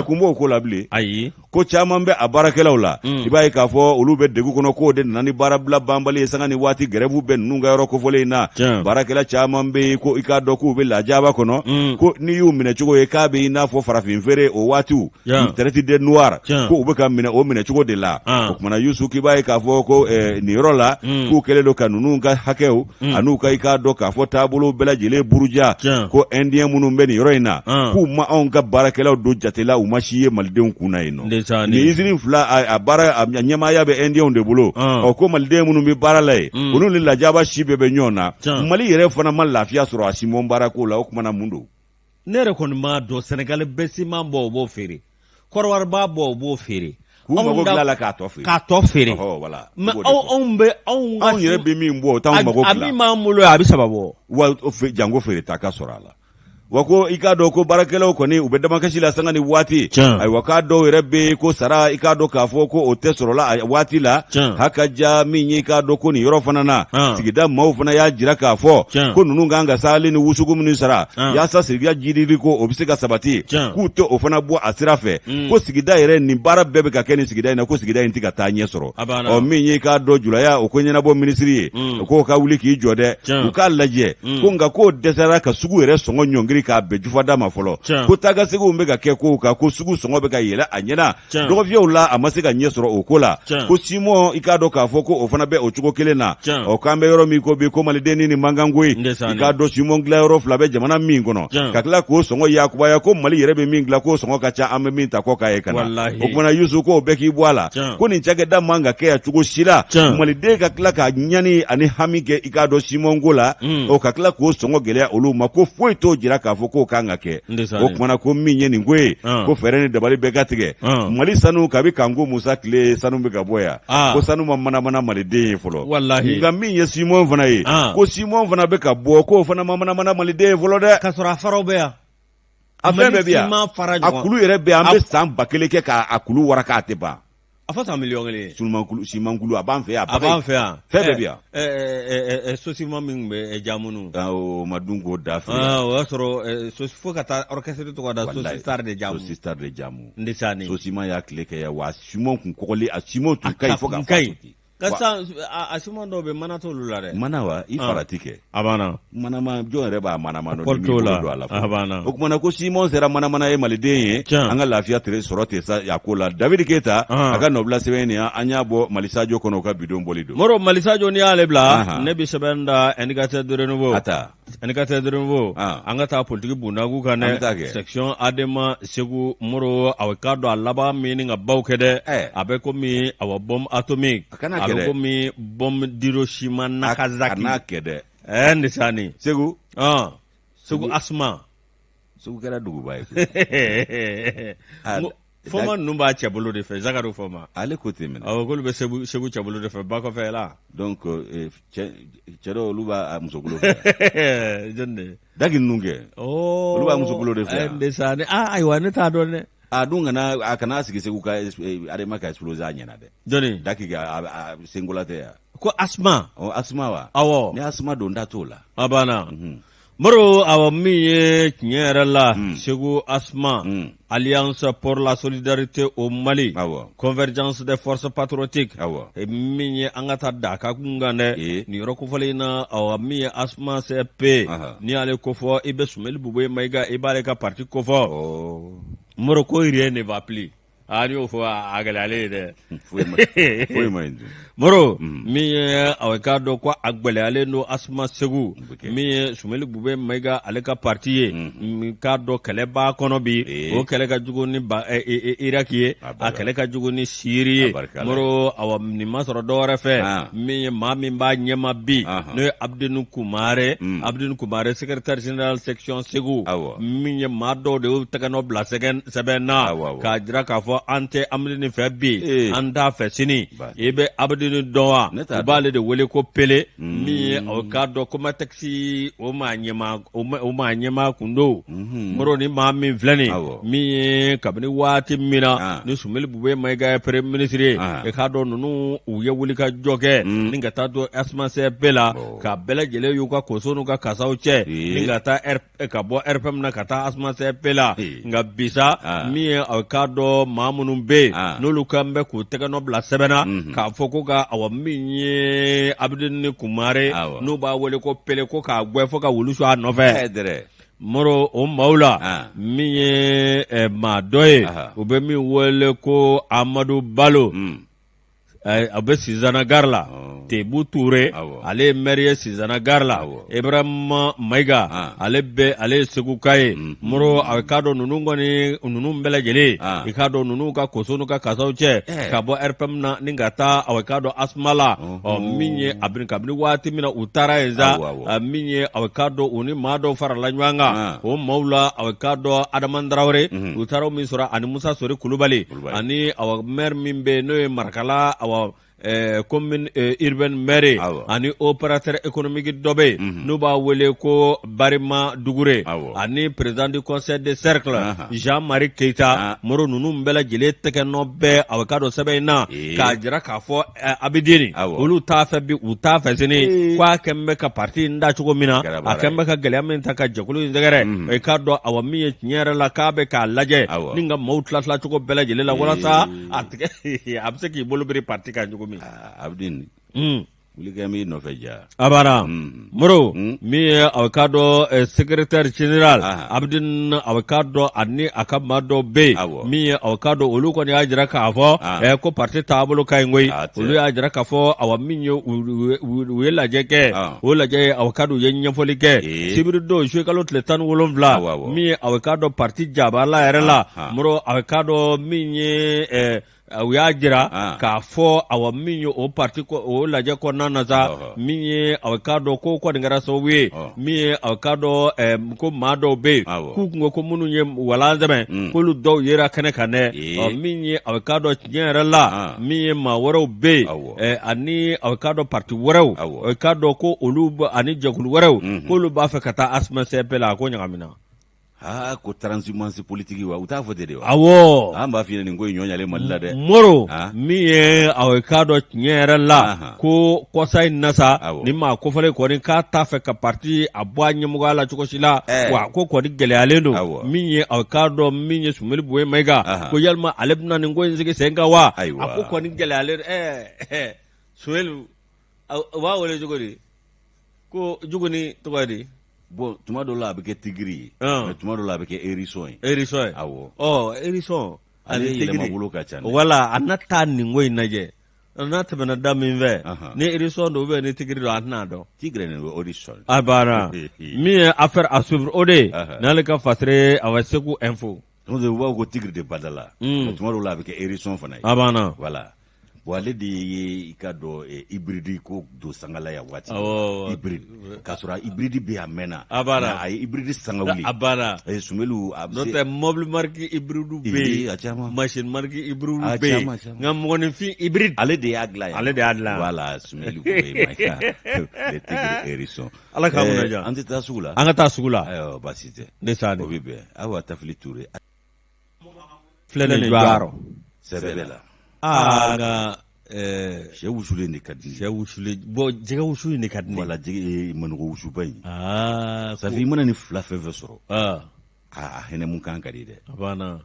Kun b'o ko la bilen.
Ayi.
Ko caman bɛ a baarakɛlaw la, i b'a ye k'a fɔ olu bɛ degun kɔnɔ, k'o de nana ni baarabila banbali ye sanga ni waati, grève bɛ ninnu ka yɔrɔ kofɔlen in na. Baarakɛla caman bɛ yen ko i k'a dɔn k'u bɛ lajaba kɔnɔ, ko n'i y'u minɛ cogo ye k'a bɛ i n'a fɔ farafin feere o waatiw, traite des noirs, ko u bɛ ka minɛ o minɛ cogo de la. O kumana Yusu, k'i b'a ye k'a fɔ ko nin yɔrɔ la, k'u kɛlen don ka ninnu ka hakɛw an'u ka i k'a dɔn k'a fɔ taabolo bɛɛ lajɛlen buruja. Ko indien minnu bɛ nin yɔrɔ in na, k'u ma anw ka baarakɛlaw don jate la, u ma si ye malidenw kun na yen nɔ. Nin usine fila, a baara a ɲɛmaaya bɛ indienw de bolo. Ɔ, ko maliden minnu bɛ baara la yen, olu ni lajaba si bɛɛ bɛ ɲɔgɔn na. Mali yɛrɛ fana ma lafiya sɔrɔ a siman baarako la. O kumana mun don?
Ne yɛrɛ kɔni m'a dɔn. Sɛnɛgali bɛ siman bɔ, o b'o feere. Kɔdiwari b'a bɔ, o b'o feere.
K'u mago dilan la k'a tɔ feere.
K'a tɔ feere.
Voilà.
Mais anw bɛ anw
ka, anw yɛrɛ bɛ min bɔ, o t'anw mago
dilan. A min b'an bolo yan, a bɛ saba bɔ.
Wa jango feere ta ka sɔrɔ a la. Wa ko i k'a dɔn ko baarakɛlaw kɔni, u bɛ damakasi la sanga ni waati. Ayiwa, k'a dɔw yɛrɛ bɛ yen ko sara, i k'a dɔn k'a fɔ ko o tɛ sɔrɔla a waati la. Haka ja min ye, i k'a dɔn ko nin yɔrɔ fana na, sigida maaw fana y'a jira k'a fɔ ko ninnu kan ka sali ni wusuku minnu sara yaasa sigida jidili ko o bɛ se ka sabati, k'u tɛ o fana bɔ a sira fɛ. Ko sigida yɛrɛ, nin baara bɛɛ bɛ ka kɛ nin sigida in na, ko sigida in tɛ ka taa ɲɛ sɔrɔ. Ɔ, min ye k'a dɔn julaya o ko ɲɛnabɔ minisiri ye, o k'o ka wuli k'i jɔ dɛ, u k'a lajɛ. Ko nka k'o dɛsɛra ka sugu yɛrɛ sɔngɔ ɲɔngiri k'a bɛn jufada ma fɔlɔ. Ko taakaseginw bɛ ka kɛ kow kan, ko sugu sɔngɔ bɛ ka yɛlɛ a ɲɛna dɔgɔfiyɛw la, a ma se ka ɲɛ sɔrɔ o ko la. Ko siman, i k'a dɔn k'a fɔ ko o fana bɛ o cogo kelen na. Ɔ, k'an bɛ yɔrɔ min ko bi, ko maliden ni nin mankan ko ye, i k'a dɔn siman dilanyɔrɔ fila bɛ jamana min kɔnɔ, ka tila k'o sɔngɔ yakubaya, ko Mali yɛrɛ bɛ min dilan, k'o sɔngɔ ka ca an bɛ min ta kɔkan ye ka na. O kumana Yusu, k'o bɛɛ k'i bɔ a la, ko nin cakɛda man ka kɛ yan cogo si la, maliden ka tila ka ɲani ani hami kɛ i k'a dɔn simanko la, o ka tila k'o sɔngɔ gɛlɛya olu ma, ko foyi t'o jira k'a fɔ k'o kan ka kɛ. O kumana ko min ye nin ko ye, ko fɛɛrɛ ni dabali bɛɛ ka tigɛ. Mali sanu, kabi Kanku Musa tile, sanu bɛ ka bɔ yan, ko sanu ma manamana maliden ye fɔlɔ. Nka min ye siman fana ye, ko siman fana bɛ ka bɔ, k'o fana ma manamana maliden ye fɔlɔ dɛ.
K'a sɔrɔ a faraw bɛ yan.
A fɛn bɛɛ bɛ yan, a kulu yɛrɛ bɛ yan. An bɛ san 1000 kɛ k'a kulu waraka, a tɛ ban.
A fɔ san 1000000 ye.
Simankulu, a b'an fɛ yan.
A b'an fɛ yan.
Fɛn bɛɛ bɛ yan.
Sosima min bɛ Jamunu.
O ma dun k'o da fɛ.
O y'a sɔrɔ fo ka taa orchestre tɔgɔ da Sosistar de Jamu.
Sosistar de Jamu.
Ndesani.
Sosima y'a tile kɛ yan, wa a siman kun kɔgɔlen, a siman tun ka ɲi fo ka
fɔ. Ka sisan a siman dɔw bɛ mana t'olu la dɛ.
Mana wa i farati kɛ.
A banna.
Manama jɔn yɛrɛ b'a manama
dɔn ni bolo don a la. A banna.
O kumana ko siman sera manamana ye maliden ye. An ka lafiya tere sɔrɔ tɛ sa a ko la. David Keyita a ka nɔbila sɛbɛn nin, an y'a bɔ Mali Sajo kɔnɔ, o ka bidon bɔli don.
Moro, Mali Sajo n'i y'ale bila, ne bɛ sɛbɛn da Indicateur du Renouveau.
A ta.
Indicateur du Renouveau. An ka taa politiki bundaku kan dɛ. Section Adema Segu Moro, a k'a dɔn a laban min ka baw kɛ dɛ. A bɛ komi awa bombe atomique.
A kana
kɛ dɛ. A bɛ komi bombe d'Hiroshima Nagasaki.
A kana kɛ dɛ.
Ɛɛ Ndesani.
Segu.
Segu Asuma.
Segu kɛra duguba ye.
Fɔma ninnu b'a cɛ bolo de fɛ, Zakari Fɔma.
Ale ko ten minɛ.
Awɔ, k'olu bɛ Segu Segu cɛ bolo de fɛ ba kɔfɛ la.
Donc cɛ dɔw, olu b'a musokolo fɛ.
Jɔn de?
Daki ninnu kɛ. Olu b'a musokolo de fɛ.
Ndesani, aa ayiwa, ne t'a dɔn dɛ.
A dun kana a kana sigi Segu ka Adema ka exploser a ɲɛna dɛ.
Jɔni?
Daki ka Senkola tɛ yan.
Ko Asma.
Ɔ Asma wa?
Awɔ.
Ni Asma don da t'o la.
A banna. Moro awa min ye tiɲɛ yɛrɛ la Segu Asma Alliance pour la solidarité au Mali
awɔ
Convergence des forces patriotiques
awɔ
min ye an ka taa da ka kun kan dɛ nin yɔrɔ kofɔlen in na awa min ye Asma CFP n'i y'ale kofɔ i bɛ Sumeli Bubeye Mayiga i b'ale ka parti kofɔ Moro ko rien ne va plus Aa n'i y'o fɔ a gɛlɛyalen ye dɛ
foyi ma ɲi
Moro min ye aw k'a dɔn ko a gɛlɛyalen don Asma Segu min ye Sumeli Bube Mayiga ale ka parti ye k'a dɔn kɛlɛ b'a kɔnɔ bi o kɛlɛ ka jugu ni Iraki ye a kɛlɛ ka jugu ni Siri ye Moro awa nin ma sɔrɔ dɔwɛrɛ fɛ min ye maa min b'a ɲɛma bi n'o ye Abudeni Kumare Abudeni Kumare secrétaire général section Segu min ye maa dɔw de y'u tɛgɛ nɔ bila sɛbɛn na k'a jira k'a fɔ an tɛ Abudeni fɛ bi an t'a fɛ sini i bɛ Abudeni dɔn wa u b'ale de wele ko Pele min ye aw k'a dɔn Comatex o maa ɲɛmaa o maa ɲɛmaa kun don Moro ni maa min filɛ nin min ye kabini waati min na ni Sumeli Bube Mayiga ye premier ministre ye i k'a dɔn ninnu u ye wuli ka jɔ kɛ ni ka taa don Asma CFP la ka bɛɛ lajɛlen y'u ka koso n'u ka kasaw cɛ ni ka taa ka bɔ RPM na ka taa Asma CFP la nka bi sa min ye aw k'a dɔn maa minnu bɛ yen n'olu kan bɛ k'u tɛgɛ nɔ bila sɛbɛn na k'a fɔ ko ka awa min ye Abudeni Kumare n'u b'a wele ko Pele ko k'a gɛn fo ka wulu su a nɔfɛ Moro o maaw la min ye maa dɔ ye u bɛ min wele ko Amadu Balo a bɛ Sinzana gare la Tebu Ture ale ye maire ye Sinzana gare la Ibrahima Mayiga ale bɛ ale ye Seguka ye Moro a k'a dɔn ninnu kɔni ninnu bɛɛ lajɛlen i k'a dɔn ninnu ka koso n'u ka kasaw cɛ ka bɔ RPM na ni ka taa a k'a dɔn Asma la ɔ min ye a kabini waati min na u taara yen sa min ye a k'a dɔn u ni maa dɔw farala ɲɔgɔn kan o maaw la a k'a dɔn Adama Tarawele u taara min sɔrɔ ani Musa Sori Kulubali ani awa maire min bɛ yen n'o ye Marakala awa commune urbaine maire ani opérateur économique dɔ bɛ yen n'u b'a wele ko Barima Dugure ani président du conseil de cercle Jean-Marie Keita Moro ninnu bɛɛ lajɛlen tɛgɛ nɔ bɛ a k'a dɔn sɛbɛn in na k'a jira k'a fɔ Abideni olu t'a fɛ bi u t'a fɛ sini k'a kɛn bɛ ka parti in da cogo min na a kɛn bɛ ka gɛlɛya min ta ka jɛkulu in sɛgɛrɛ i k'a dɔn awa min ye tiɲɛ yɛrɛ la k'a bɛ k'a lajɛ ni ka maaw tila tila cogo bɛɛ lajɛlen la walasa a tigɛ a bɛ se k'i bolo biri parti kan cogo min
Abideni wuli kɛ b'i nɔfɛ ja
a bara Moro min ye a k'a dɔn secrétaire général Abideni a k'a dɔn ani a ka maa dɔw bɛ yen min ye a k'a dɔn olu kɔni y'a jira k'a fɔ ko parti taabolo ka ɲi koyi olu y'a jira k'a fɔ awa min ye u ye lajɛ kɛ o lajɛ ye a k'a dɔn u ye ɲɛfɔli kɛ sibiri don zuwe kalo tile 17 min ye a k'a dɔn parti jabala yɛrɛ la Moro a k'a dɔn min ye u y'a jira ah. k'a fɔ awa min ye o parti o lajɛ kɔnɔna na sa min ye a k'a dɔn ko kɔni kɛra sababu ye min ye a k'a dɔn ko maa dɔw bɛ yen k'u kun ko ko minnu ye walan sɛbɛn mm. k'olu dɔw yera kɛnɛ kan dɛ min ye a k'a dɔn tiɲɛ yɛrɛ la ah. min ye maa wɛrɛw bɛ yen ani a k'a dɔn parti wɛrɛw a k'a dɔn ko olu ani jɛkulu wɛrɛw mm-hmm. k'olu b'a fɛ ka taa Asma CFP la a ko ɲagamina
aa ko transhumance politique wa u t'a fɔ ten de wa
awɔ
an b'a f'i ɲɛna nin ko in ɲɔ ɲalen Mali la dɛ
Moro min ye a k'a dɔn tiɲɛ yɛrɛ la ko kɔsa in na sa ni maa kofɔlen kɔni k'a t'a fɛ ka parti a bɔ a ɲɛmɔgɔya la cogo si la wa ko kɔni gɛlɛyalen don min ye a k'a dɔn min ye Sumeli Buye Mayiga ko yalima ale bɛna nin ko in sigi sen kan wa a ko kɔni gɛlɛyalen don ɛɛ Sumeli u b'a wele cogo di ko juguni tɔgɔ ye di
bon tuma dɔ la a bɛ kɛ tigre ye mais tuma dɔ la a bɛ kɛ hérisson ye
hérisson ye
awɔ
ɔ hérisson
ale yɛlɛma bolo ka ca
wala a na taa nin ko in lajɛ n'a tɛmɛna da min fɛ ni hérisson don ou bien ni tigre don a tɛna dɔn
tigre ni hérisson
a banna min ye affaire à suivre o de ye n'ale ka fasiri a Segu Info
u b'a fɔ ko tigre de Badala tuma dɔw la a bɛ kɛ hérisson fana ye
a banna
voilà bon ale de ye i ka dɔn hybride ko don sangala yan waati hybride k'a sɔrɔ hybride bɛ a mɛnna
a banna
a ye hybride sanga wuli
a banna
Sumelu a
n'o tɛ mobili marque hybride bɛ yen
a caman
machine marque hybride bɛ yen nka mɔgɔninfin hybride
ale de y'a dilan yan
ale de y'a dilan
voilà Sumelu Mayiga le tigre hérisson
Ala k'an kunna diya
an tɛ taa sugu la
an ka taa sugu la
ayiwa baasi tɛ
ne sa
o bɛ bɛn awa Tafili Ture.
Filɛ nin jɔ
sɛbɛ la.
Aa nka
sɛ wusulen de ka di.
Sɛ wusulen, bon, jɛgɛ wusu in de ka di ne ye.
Wala jɛgɛ manɔgɔ wusuba in.
Aa.
Safi, i mana ni fila fɛn fɛn sɔrɔ, a hɛnɛmu kan ka di dɛ.
A banna.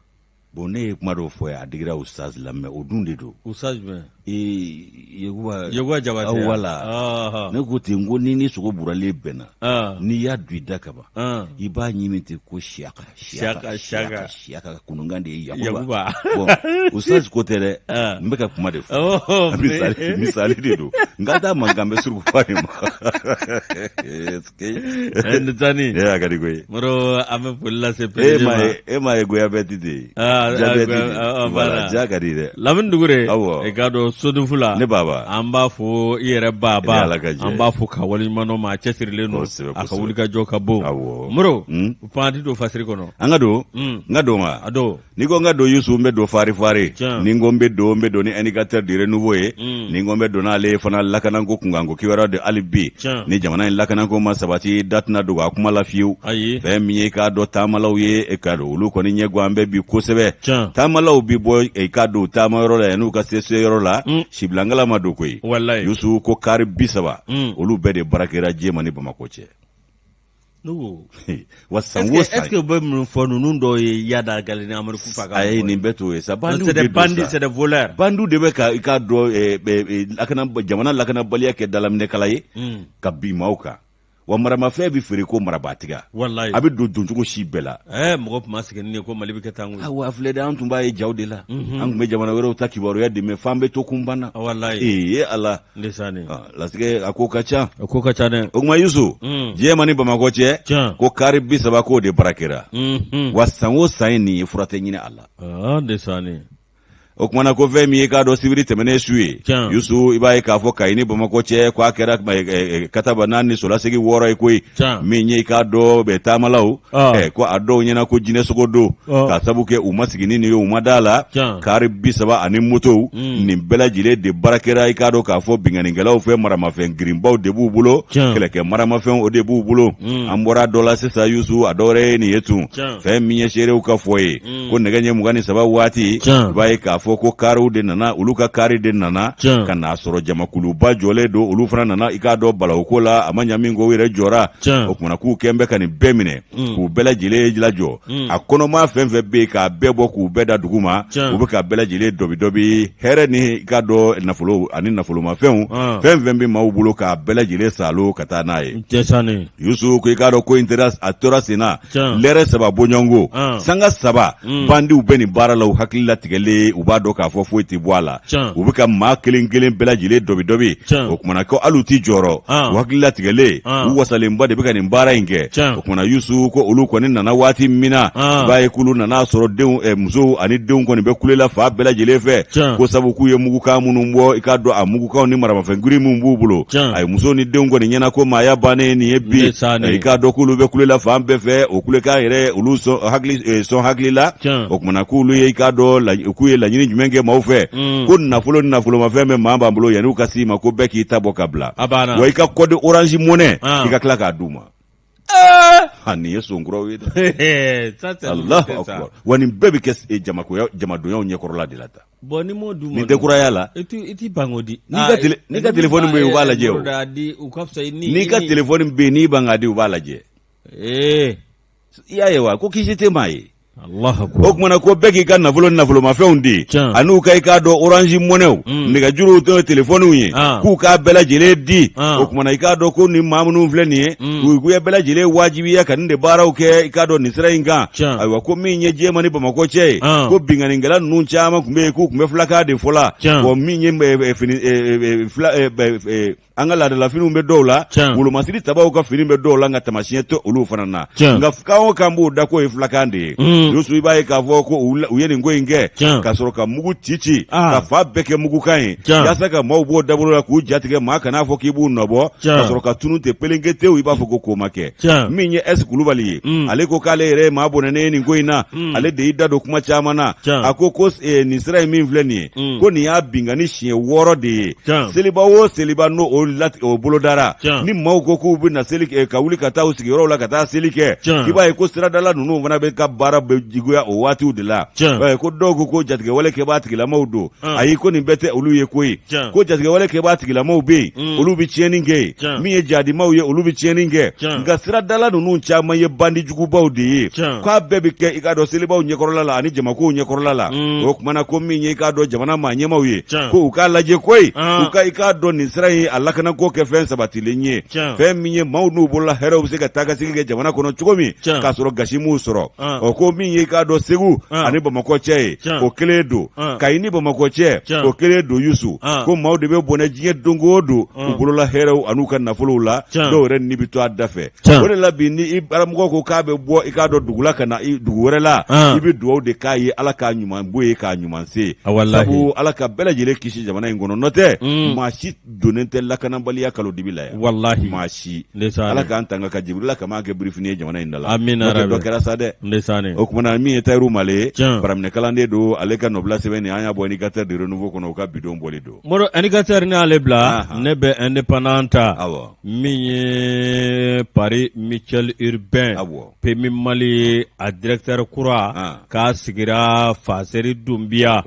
Bon, ne ye kuma dɔw fɔ ye, a digira Ustaz la, mais o dun de don.
Ustaz jumɛn?
Ee, Yakuba.
Yakuba Jabate.
Wala ne ko ten ko ni sogo buralen bɛnna, n'i y'a don i da kaban, i b'a ɲimi ten ko siyaka
siyaka
siyaka siyaka, kununkan de ye Yakuba. Bon, Ustaz ko tɛ dɛ, n bɛ ka kuma de fɔ, misali misali de don, n ka taa mankan bɛ surukuba de ma.
Tani.
E a ka di koyi.
Moro, an bɛ foli lase
PDG ma. E m'a ye goyabɛti de ye. Jabɛti, voilà, ja ka di dɛ.
Lamini Dugure.
Awɔ.
I k'a dɔn Sodufu la.
Ne baba.
An b'a fo i yɛrɛ baba.
Ala ka jɛ.
An b'a fo ka waleɲuman dɔn, maa cɛsirilen don. A ka wulikajɔ ka bon.
Awɔ.
Moro. Pan don fasiri kɔnɔ.
An ka don. N ka don wa?
A don.
N'i ko n ka don, Yusu, n bɛ don fari fari. Ni n ko n bɛ don, n bɛ don ni indicateur du renouveau ye. Ni n ko n bɛ don n'ale ye fana, lakanako kunkanko kibaruya de hali bi. Ni jamana in lakanako ma sabati, da tɛna dogo a kuma la fiyewu. Fɛn min ye k'a dɔn taamalaw ye, e k'a dɔn olu kɔni ɲɛ gan bɛ bi kosɛbɛ. Taamalaw bi bɔ e k'a dɔn taamayɔrɔ la yan'u ka se seyɔrɔ la, sibilankala ma don koyi. Yusu, ko kari 30, olu bɛɛ de barakɛra Jema ni Bamakɔ cɛ.
Wa san o san, est-ce que u bɛ mun fɔ ninnu dɔw ye Iyad Ag Ghali ni Amadu Kufa
ka? Ayi, nin bɛɛ t'o ye sa.
Bandiw de don sa, c'est des voleurs.
Bandiw de bɛ ka i k'a dɔn lakana, jamana lakanabaliya kɛ dalaminɛkala ye ka bin maaw kan. Wa maramafɛn bɛ feere ko marabatiga.
Walayi.
A bɛ don doncogo si bɛɛ la.
Ɛɛ, mɔgɔ tun ma sigi ni ko Mali bɛ kɛ tan koyi.
Awa, a filɛ dɛ, an tun b'a ye jaw de la. An tun bɛ jamana wɛrɛw ta kibaruya de mɛn f'an bɛ to kunban na.
Walayi.
Ee Ala.
Ndesani.
Latigɛ, a ko ka ca.
A ko ka ca dɛ.
O tuma Yusu, Jɛma ni Bamakɔ cɛ, ko kari 30 k'o de barakɛra. Wa san o san ye nin ye, fura tɛ ɲini a
la. Ndesani.
O kumana ko fɛn min ye k'a dɔn sibiri tɛmɛnen su ye, Yusu, i b'a ye k'a fɔ Kayi ni Bamakɔ cɛ, ko a kɛra kataba naani ni solasegi wɔɔrɔ ye koyi. Min ye i k'a dɔn bɛ taamalaw, ko a dɔw ɲɛna ko jinɛsogo don, k'a sabu kɛ u ma sigi ni nin ye, u ma da la. Kari 30 ani motow, nin bɛɛ lajɛlen de barakɛra i k'a dɔn k'a fɔ binkannikɛlaw fɛ. Maramafɛn girinbaw de b'u bolo, kɛlɛkɛ maramafɛnw, o de b'u bolo. An bɔra dɔ la sisan, Yusu, a dɔwɛrɛ ye nin ye tun. Fɛn min ye seerew ka fɔ ye, ko nɛgɛ ɲɛ 23 waati, i b'a ye k'a fɔ ko kariw de nana, olu ka kari de nana ka n'a sɔrɔ jamakuluba jɔlen don. Olu fana nana i k'a dɔn balawuko la, a ma ɲa min kɔ, u yɛrɛ jɔra. O kumana k'u kɛn bɛ ka nin bɛɛ minɛ, k'u bɛɛ lajɛlen lajɔ. A kɔnɔma fɛn fɛn bɛ yen, k'a bɛɛ bɔ k'u bɛɛ da dugu ma. U bɛ ka bɛɛ lajɛlen dɔbi dɔbi, hɛrɛ ni i k'a dɔn nafolo ani nafolomafɛnw, fɛn fɛn bɛ maaw bolo, k'a bɛɛ lajɛlen saalo ka taa n'a ye. Yusu, ko i k'a dɔn ko in a tora sen na lɛrɛ 3 bɔɲɔgɔnko sanga 3, bandiw bɛ nin baara la, u hakili latigɛlen, u b'a dɔn k'a fɔ foyi tɛ bɔ a la. U bɛ ka maa kelen kelen bɛɛ lajɛlen dɔbi dɔbi. O kumana ko hali u tɛ jɔrɔ, u hakili latigɛlen, u wasalenba de bɛ ka nin baara in kɛ. O kumana Yusu, ko olu kɔni nana waati min na, i b'a ye k'olu nana sɔrɔ denw, musow ani denw kɔni bɛ kule la fan bɛɛ lajɛlen fɛ, ko sabu k'u ye mugukan minnu bɔ, i k'a dɔn a mugukanw ni maramafɛn girin minnu b'u bolo. A ye musow ni denw kɔni ɲɛna ko maaya bannen nin ye bi. I k'a dɔn k'olu bɛ kule la fan bɛɛ fɛ, o kulekan yɛrɛ olu sɔn hakili la. O kumana k'olu ye i k'a dɔn k'u ye laɲini jumɛn kɛ maaw fɛ, ko nafolo ni nafolomafɛn bɛ maa b'an bolo, yanni u ka s'i ma, ko bɛɛ k'i ta bɔ ka bila, wa i ka code Orange Money, i ka tila k'a d'u ma. Nin ye sonkuraw ye dɛ. Alahu akubar. Wa nin bɛɛ bɛ kɛ jamadonyaw ɲɛkɔrɔla de la tan.
Bon, ni m'o d'u
ma, nin tɛ kuraya la.
I t'i ban k'o di.
N'i ka telefɔni bɛ yen, u b'a lajɛ o. N'i ka telefɔni bɛ yen, n'i ban k'a di, u b'a lajɛ.
Ee.
I y'a ye wa, ko kisi tɛ maa ye. O kumana ko bɛɛ k'i ka nafolo ni nafolomafɛnw di, an'u ka i k'a dɔn Orange Moneyw, nɛgɛjuruw to telefɔniw ye, k'u k'a bɛɛ lajɛlen di. O kumana i k'a dɔn ko nin maa minnu filɛ nin ye, k'u ye bɛɛ lajɛlen wajibiya ka nin de baaraw kɛ i k'a dɔn nin sira in kan. Ayiwa, ko min ye Jɛma ni Bamakɔ cɛ ye, ko binkannikɛla ninnu caman tun bɛ yen, k'u tun bɛ fulakan de fɔ la. Bon, min ye fini fila, an ka laadalafiniw bɛ dɔw la, wolomasiri tabaw ka fini bɛ dɔw la, nka tamasiyɛn tɛ olu fana na, nka kan o kan b'o da k'o ye fulakan de ye. Yusu, i b'a ye k'a fɔ ko u ye nin ko in kɛ ka sɔrɔ ka mugu ci ci ka fan bɛɛ kɛ mugukan ye, yaasa ka maaw b'o dabolo la k'u jatigɛ, maa kan'a fɔ k'i b'u nɔbɔ, ka sɔrɔ ka tunun ten pelenke tewu, i b'a fɔ ko ko ma kɛ. Min ye S Kulubali ye, ale ko k'ale yɛrɛ ye maa bɔnɛnen ye nin ko in na. Ale de y'i da don kuma caman na. A ko ko nin sira in min filɛ nin ye, ko nin y'a binkanni siɲɛ 6 de ye. Seliba o seliba n'o o bolodara, ni maaw ko k'u bɛ na seli ka wuli ka taa u sigiyɔrɔw la ka taa seli kɛ, i b'a ye ko siradala ninnu fana bɛ ka baara bɛ bɛ juguya o waatiw de la. Ko dɔw ko ko jatigɛwale kɛbaa tigilamaw don. Ayi, ko nin bɛɛ tɛ olu ye koyi. Ko jatigɛwale kɛbaa tigilamaw bɛ yen, olu bɛ tiɲɛni kɛ yen. Min ye jadimaw ye, olu bɛ tiɲɛni kɛ. Nka siradala ninnu caman ye bandi jugubaw de ye. K'a bɛɛ bɛ kɛ, i k'a dɔn, selibaw ɲɛkɔrɔla la ani jamakow ɲɛkɔrɔla la. O tuma na ko min ye, i k'a dɔn, jamana maa ɲɛmaaw ye, ko u k'a lajɛ koyi, u ka, i k'a dɔn, nin sira in a lakanako kɛ fɛn sabatilen ye, fɛn min ye maaw n'u bolola hɛrɛw bɛ se ka taa ka segin kɛ jamana kɔnɔ cogo min, k'a sɔrɔ gasi m'u sɔrɔ. Ɔ, ko min ye, i k'a dɔn, Segu ani Bamakɔ cɛ ye, o kelen don. Kayi ni Bamakɔ cɛ, o kelen don. Yusu, ko maaw de bɛ bɔnɛ diɲɛ don o don u bolola hɛrɛw an'u ka nafolow la. Dɔw yɛrɛ ni bɛ to a da fɛ. O de la bi, ni i baramɔgɔ ko k'a bɛ bɔ, i k'a dɔn, dugu la ka na dugu wɛrɛ la, i bɛ dugawu de k'a ye, Ala k'a ɲuman bɔ yen, k'a ɲuman se. Sabu Ala ka bɛɛ lajɛlen kisi jamana in kɔnɔ. N'o tɛ, maa si donnen tɛ lakanabaliya kalo dibi la yan.
Walahi.
Maa si. Ala k'an tanga ka Jibirila kama kɛ birifini ye jamana in da la.
Amina.
Dɔ kɛra sa dɛ. O tuma na, min ye Tayiru Male ye, baraminɛkalanden don, ale ka nɔbila sɛbɛn nin, an y'a bɔ Indicateur du Renouveau kɔnɔ, u ka bidon bɔli don.
Moro, Indicateur ni ale bila, ne bɛ Indépendant ta. Min ye Pari Mutuel Urbain, PMU Mali, a directeur kura k'a sigira Faseri Dunbiya.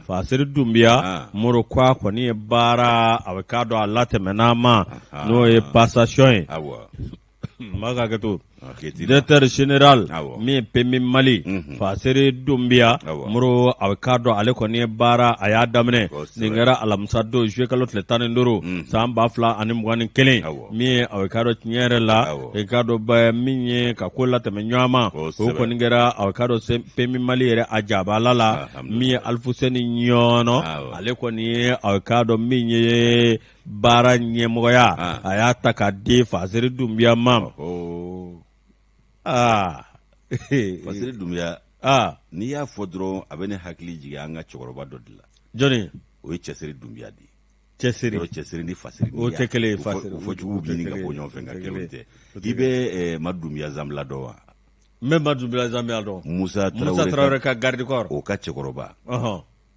Faseri Dunbiya, Moro, ko a kɔni ye baara, a bɛ k'a dɔn a latɛmɛn'a ma, n'o ye passation ye. N b'a ka to directeur général min ye PMU Mali, Faseri Dunbiya, Moro, a bɛ k'a dɔn ale kɔni ye baara, a y'a daminɛ. Nin kɛra alamisa don, juillet kalo tile 15, san 2021. Min ye, a bɛ k'a dɔn, tiɲɛ yɛrɛ la, i k'a dɔn, min ye ka ko latɛmɛ ɲɔgɔn ma, o kɔni kɛra, a bɛ k'a dɔn, PMU Mali yɛrɛ a jabala la. Min ye Alifuseni Ɲɔnɔ, ale kɔni ye, a bɛ k'a dɔn, min ye baara ɲɛmɔgɔya, a y'a ta k'a di Faseri Dunbiya ma.
Aa, Faseri Dunbiya, n'i y'a fɔ dɔrɔn, a bɛ ne hakili jigin an ka cɛkɔrɔba dɔ de la.
Jɔnni?
O ye Cɛsiri Dunbiya de ye.
Cɛsiri.
Cɛsiri ni Fasiri.
O tɛ kelen ye.
Fasiri o fɔcogo bɛ ɲini ka bɔ ɲɔgɔn fɛ, nka kelen tɛ. I bɛ Ma Dunbiya Zanbila dɔn wa?
N bɛ Ma Dunbiya Zanbila dɔn.
Musa
Tarawele ka garde corps.
O ka cɛkɔrɔba.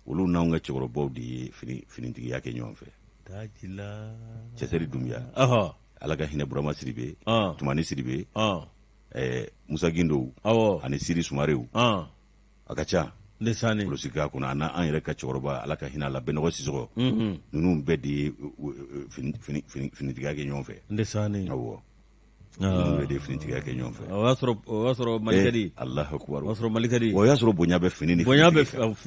Olu n'anw ka cɛkɔrɔbaw de ye finitigiya kɛ ɲɔgɔn fɛ. Cɛsiri Dunbiya, Ala ka hinɛ Burama Sidibe, Tumani Sidibe, Musa Gindo ani Sidi Sumarew, a ka ca polisiya kɔnɔ, an an yɛrɛ ka cɛkɔrɔba, Ala ka hinɛ a la, Bɛnɔgɔ Sisɔkɔ, ninnu bɛɛ de ye finitigiya kɛ ɲɔgɔn fɛ. Awɔ, ninnu bɛɛ de ye finitigiya kɛ ɲɔgɔn fɛ.
O y'a sɔrɔ, o y'a sɔrɔ Mali ka di.
Alahu akubaru.
O y'a sɔrɔ Mali ka di.
O y'a sɔrɔ bonya bɛ fini ni
bonya bɛ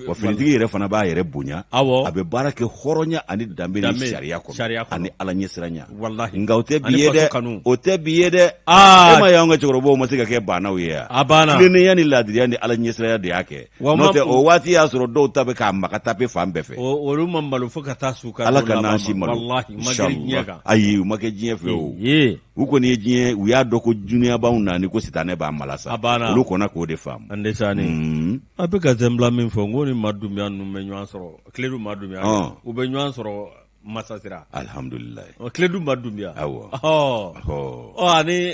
wa finitigi yɛrɛ fana b'a yɛrɛ bonya.
Awɔ.
A bɛ baara kɛ hɔrɔnya ani danbe ni sariya kɔnɔ ani Ala ɲɛsiranya.
Walahi.
Nka o tɛ bi ye dɛ. O tɛ bi ye dɛ. Aa. E ma ye anw ka cɛkɔrɔbaw ma se ka kɛ baanaw ye yan.
A banna.
Tilennenya ni laadiriya ni Ala ɲɛsiranya de y'a kɛ. N'o tɛ, o waati y'a sɔrɔ dɔw ta bɛ k'a maga tape fan bɛɛ fɛ.
Olu ma malo fo ka taa s'u ka
Ala ka n'an si malo.
Walahi, u ma girin diɲɛ kan.
Ayi, u ma kɛ diɲɛ fɛ o. U kɔni ye diɲɛ, u y'a dɔn ko dunuya b'anw na ni ko sitanɛ b'an malasa.
A banna.
Olu kɔnna k'o de faamu.
Ndesani. A bɛ ka Zanbila min fɔ, n ko ni Ma Dunbiya ninnu bɛ ɲɔgɔn sɔrɔ, Kiledu Ma Dunbiya, u bɛ ɲɔgɔn sɔrɔ Masasira.
Alihamdulilayi.
Kiledu Ma Dunbiya.
Awɔ.
Ɔ, ani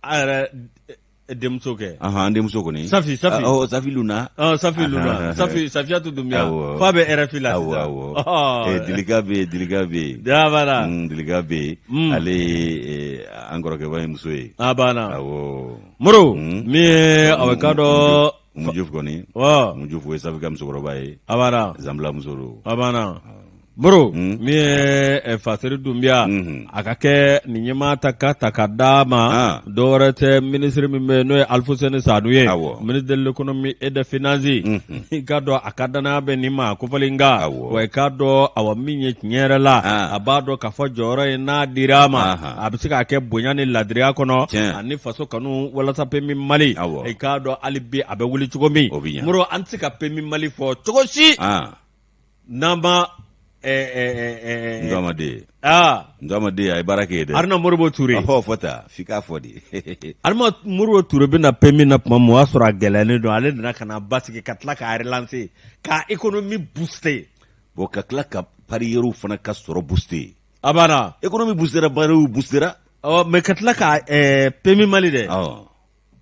a yɛrɛ denmuso kɛ.
An denmuso kɔni.
Safi, Safi.
Ɔ, Safi Luna.
Safi Luna. Safi, Safiyatu Dunbiya. F'a bɛ RFI la
sisan. Awɔ, awɔ. Dilika bɛ yen, Dilika bɛ yen.
A banna.
Dilika bɛ yen. Ale ye an kɔrɔkɛba in muso ye.
A banna.
Awɔ.
Moro, min ye a bɛ k'a dɔn.
Umu Jufu kɔni. Umu Jufu ye Safi ka musokɔrɔba ye.
A banna.
Zanbila muso don.
A banna. Moro, min ye Faseri Dunbiya, a ka kɛ nin ɲɛmaa ta ka ta ka d'a ma, dɔwɛrɛ tɛ, minisiri min bɛ yen n'o ye Alifuseni Sanu ye, ministre de l'économie et des finances, i k'a dɔn a ka danaya bɛ nin maa kofɔlen kan, wa i k'a dɔn, awa, min ye tiɲɛ yɛrɛ la, a b'a dɔn k'a fɔ jɔyɔrɔ in n'a dira a ma, a bɛ se k'a kɛ bonya ni ladiriya kɔnɔ ani faso kanu, walasa PMU Mali, i k'a dɔn, hali bi a bɛ wuli cogo min. Moro, an tɛ se ka PMU Mali fɔ cogo si n'an ma
Ndamaden Ndamaden, a ye baara kɛ yen dɛ.
Haruna Moribo Ture.
Ɔhɔ, fɔ tan, f'i k'a fɔ de.
Haruna Moribo Ture bɛ na PMU na tuma min, o y'a sɔrɔ a gɛlɛyalen don. Ale nana ka na basigi, ka tila k'a relancer, ka économie booster.
Bon, ka tila ka parieurs fana ka sɔrɔ booster.
A banna.
Économie boostera, parieurs boostera.
Ɔ, mais ka tila ka PMU Mali dɛ.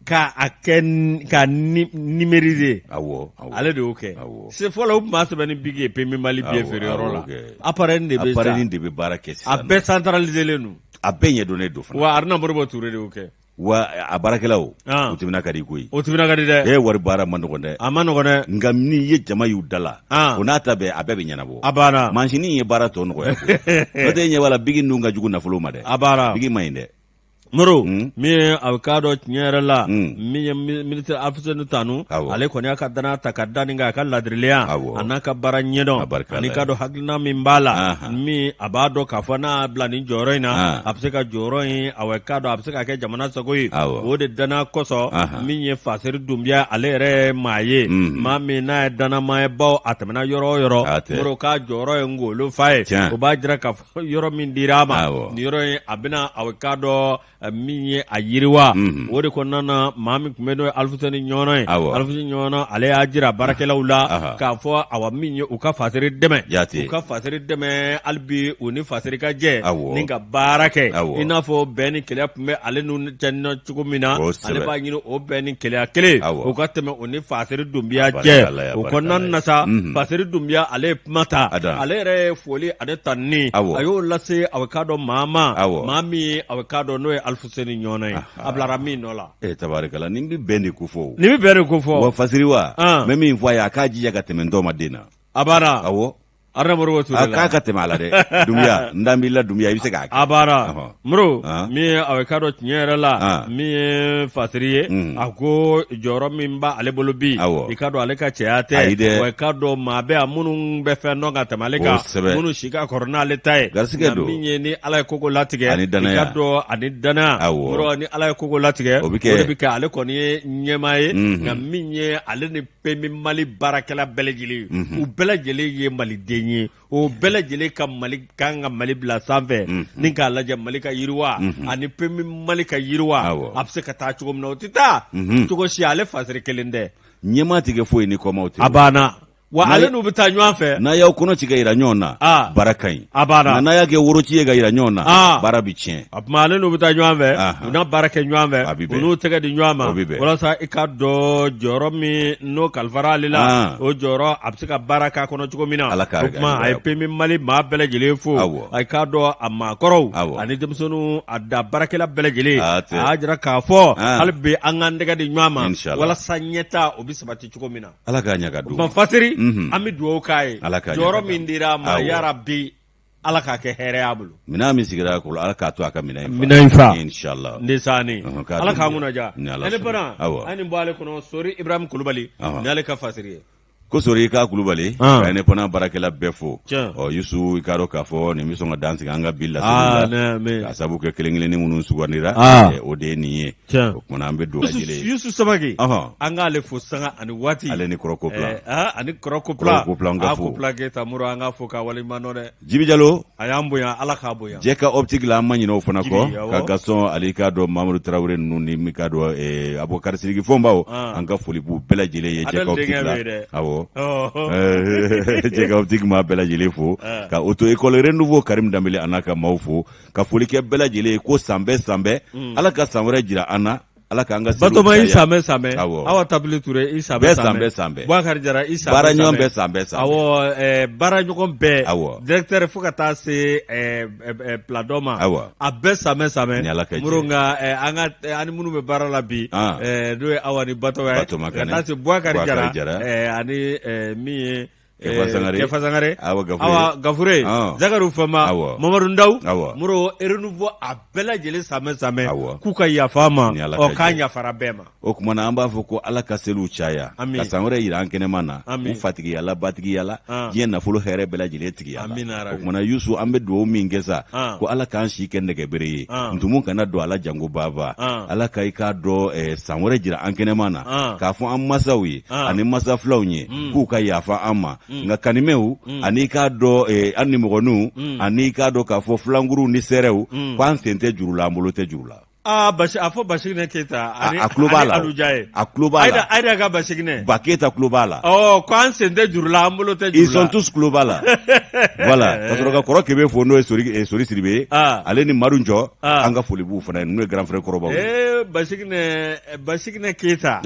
Ka a kɛ ka numériser.
Awɔ.
Ale de y'o kɛ. Se fɔlɔ, u tun b'a sɛbɛn ni bic ye PMU Mali billet feere yɔrɔ la. Appareil de bɛ
appareil de bɛ baara kɛ
sisan. A bɛɛ centralisé len don.
A bɛɛ ɲɛdɔnnen don fana.
Wa Haruna Moribo Ture de y'o kɛ.
Wa a baarakɛlaw u timina ka di koyi,
u timina ka di dɛ.
E wari baara man nɔgɔn dɛ.
A man nɔgɔn dɛ.
Nka n'i ye jama y'u da la, o n'a ta bɛɛ, a bɛɛ bɛ ɲɛnabɔ.
A banna.
Mansinin ye baara tɔ nɔgɔya koyi. N'o tɛ, e ɲɛ b'a la, bigi dun ka jugu nafolo ma dɛ.
A banna.
Bigi man ɲi dɛ.
Moro, min ye a k'a dɔn tiɲɛ yɛrɛ la, min ye minisiri Alfuseni Tanu, ale kɔni y'a ka danaya ta ka da nin kan, a ka ladiriya a n'a ka baara ɲɛdɔn, ani k'a dɔn hakilina min b'a la, min a b'a dɔn k'a fɔ n'a bila nin jɔyɔrɔ in na, a bɛ se ka jɔyɔrɔ in, awa, k'a dɔn a bɛ se ka kɛ jamana sago ye. O de danaya kosɔn, min ye Faseri Dunbiya, ale yɛrɛ ye maa ye, maa min n'a ye danama ye, bawo a tɛmɛna yɔrɔ o yɔrɔ, Moro k'a jɔyɔrɔ ye ngolo fa ye. O b'a jira k'a fɔ yɔrɔ min dira a ma, nin yɔrɔ in, a bɛna, a k'a dɔn min ye a yiriwa. O de kɔnɔna na, maa min tun bɛ n'o ye Alifuseni Ɲɔnɔ ye, Alifuseni Ɲɔnɔ, ale y'a jira baarakɛlaw la k'a fɔ, awa, min ye u ka Faseri dɛmɛ, u ka Faseri dɛmɛ hali bi, u ni Faseri ka jɛ ni ka baara kɛ, i n'a fɔ bɛn ni kelenya tun bɛ ale n'u cɛ cogo min na. Ale b'a ɲini o bɛn ni kelenya kelen o ka tɛmɛ u ni Faseri Dunbiya cɛ. O kɔnɔna na sa, Faseri Dunbiya, ale ye kuma ta, ale yɛrɛ ye foli ani tanuni, a y'o lase, a k'a dɔn maa ma, maa min a k'a dɔn n'o ye Alifuseni Ɲɔnɔ ye, a bilara min nɔ la.
E tabarikala, nin bɛ bɛn de ko fɔ.
Nin bɛ bɛn de ko fɔ.
Wa Fasiri, wa n bɛ min fɔ a ye, a k'a jija ka tɛmɛ n tɔma den na.
A banna.
Awɔ.
Aruna Moribo Ture
la. A k'a ka tɛmɛ a la dɛ, Dunbiya, n dan b'i la Dunbiya, i bɛ se k'a kɛ.
A banna. Moro, min ye a k'a dɔn tiɲɛ yɛrɛ la, min ye Fasiri ye, a ko jɔyɔrɔ min b'ale bolo bi, i k'a dɔn ale ka cɛya tɛ.
Ayi dɛ.
Wa i k'a dɔn maa bɛ yan minnu bɛ fɛn dɔn ka tɛmɛ ale kan, minnu si ka kɔrɔ n'ale ta ye.
Garisɛgɛ don.
Min ye ni Ala ye koko latigɛ.
Ani danaya.
I k'a dɔn ani danaya. Moro, ni Ala ye koko latigɛ.
O bɛ kɛ.
O de bɛ kɛ, ale kɔni ye ɲɛmaa ye. Nka min ye ale ni PMU Mali baarakɛla bɛɛ lajɛlen, u bɛɛ lajɛlen ye maliden ye, o bɛɛ lajɛlen ka Mali kan ka Mali bila sanfɛ ni k'a lajɛ Mali ka yiriwa ani PMU Mali ka yiriwa, a bɛ se ka taa cogo min na, o tɛ taa cogo si, ale Fasiri kelen tɛ.
Ɲɛmaa tɛ kɛ foyi ni kɔmaw tɛ.
A banna. Wa ale n'u bɛ taa ɲɔgɔn fɛ.
N'a y'aw kɔnɔ ci ka yira ɲɔgɔn na, baara ka ɲi.
A banna.
Nka n'a y'a kɛ woroci ye ka yira ɲɔgɔn na, baara bɛ tiɲɛ.
A tuma ale n'u bɛ taa ɲɔgɔn fɛ, u na baara kɛ ɲɔgɔn fɛ, u n'u tɛgɛ di ɲɔgɔn ma, walasa i k'a dɔn jɔyɔrɔ min n'o kalifara ale la, o jɔyɔrɔ a bɛ se ka baara k'a kɔnɔ cogo min na. O tuma a ye PMU Mali maa bɛɛ lajɛlen fo, a k'a dɔn a maakɔrɔw ani denmisɛnninw, a da baarakɛla bɛɛ lajɛlen, a y'a jira k'a fɔ hali bi an k'an tɛgɛ di ɲɔgɔn ma walasa ɲɛtaa o bɛ sabati cogo min na.
Ala k'a ɲɛ ka d'u
ma. Fasiri, an bɛ dugawu k'a ye, jɔyɔrɔ min dira a ma, yarabi Ala k'a kɛ hɛrɛ y'a bolo.
Minɛn min sigira a kɔrɔ, Ala k'a to a ka minɛn
in fa. Minɛn in fa.
Inshallah.
Ndesaani. Ala k'an kunna diya. Ne bana, an nin bɔ ale kɔnɔ, Sori Ibrahim Kulubali, ni ale ka fasiri ye.
Ko Sori ka Kulubali, ka Indépendant baarakɛla bɛɛ fo. Ɔ Yusu, i k'a dɔn k'a fɔ nin bɛ sɔn ka dan sigi an ka bi laseli la. K'a sabu kɛ kelen kelennin minnu sugandira, o de ye nin ye. O kumana an bɛ dugawu lajɛlen.
Yusu Samake, an k'ale fo sanga ani waati.
Ale ni Kɔrɔ Kopla.
Ani Kɔrɔ Kopla.
Kɔrɔ Kopla, an ka fo.
Kopla Keyita Moro, an k'a fo k'a waleɲuman dɔn dɛ.
Jibi Jalo.
A y'an bonya, Ala k'a bonya.
Jɛ ka optique la, an ma ɲinɛ o fana kɔ. Ka Gaston, ale k'a dɔn Mamadu Tarawele ninnu ni min k'a dɔn Abubakar Sidiki Fɔnbaw, an ka foli b'u bɛɛ lajɛlen ye Jɛ ka optique la. Awɔ. Jɛ ka optique maa bɛɛ lajɛlen fo. Ka auto école Renouveau Karim Danbele a n'a ka maaw fo. Ka foli kɛ bɛɛ lajɛlen ye ko san bɛɛ san bɛɛ, Ala ka san wɛrɛ jira an na, Ala k'an ka seliw
Batoma, i san bɛɛ san bɛɛ. Awa Tabili Ture, i san bɛɛ
san bɛɛ san bɛɛ.
Bubakari Jara, i san
bɛɛ san bɛɛ. Baara ɲɔgɔn bɛɛ san bɛɛ san
bɛɛ. Awɔ, baara ɲɔgɔn bɛɛ. Directeur fo ka taa se pladɔ ma. A bɛɛ san bɛɛ san bɛɛ.
Ni Ala ka jɛ.
Moro, nka an ka an ni minnu bɛ baara la bi, n'o ye Awa ni Batoma ye.
Batoma
Ka taa se Bubakari Jara ani min ye
Kefa Sangare,
Kefa Sangare,
Awa Gafure,
Awa Gafure, Zakari Fama, Mamadu Ndaw, Moro Renouveau, a bɛɛ lajɛlen san bɛɛ san bɛɛ, k'u ka yafa ma, ɔ k'an yafara bɛɛ ma.
O tuma na an b'a fɔ ko Ala ka seliw caya, ka san wɛrɛ yira an kɛnɛma na, u fatigiya la, batigiya la, diɲɛ nafolo hɛrɛ bɛɛ lajɛlen tigiya la. O tuma na Yusu, an bɛ dugawu min kɛ sa, ko Ala k'an si kɛ nɛgɛbere ye, ntumu kana don a la janko baba, Ala ka i k'a dɔn san wɛrɛ jira an kɛnɛma na, k'a fɔ an masaw ye ani masa filanw ye k'u ka yafa an ma. Nka kanimɛw ani k'a dɔn an nimɔgɔninw ani k'a dɔn k'a fɔ filankuruw ni sɛrɛw, k'an sen tɛ juru la, an bolo tɛ juru la.
Aa Basi, a fɔ Basiginɛ Keyita
ani a tulo b'a la,
Aluja ye.
A tulo b'a la.
Ayida ka Basiginɛ.
Ba Keyita tulo b'a la.
Ɔ ko an sen tɛ juru la, an bolo tɛ juru la.
Ils sont tous tulo b'a la. Voilà, ka sɔrɔ ka kɔrɔ Kebe fo, n'o ye Sori Sidibe ye. Ale ni Madu Njɔ, an ka foli b'u fana ye, ninnu ye grand frère kɔrɔbaw ye.
Ee Basiginɛ, Basiginɛ Keyita.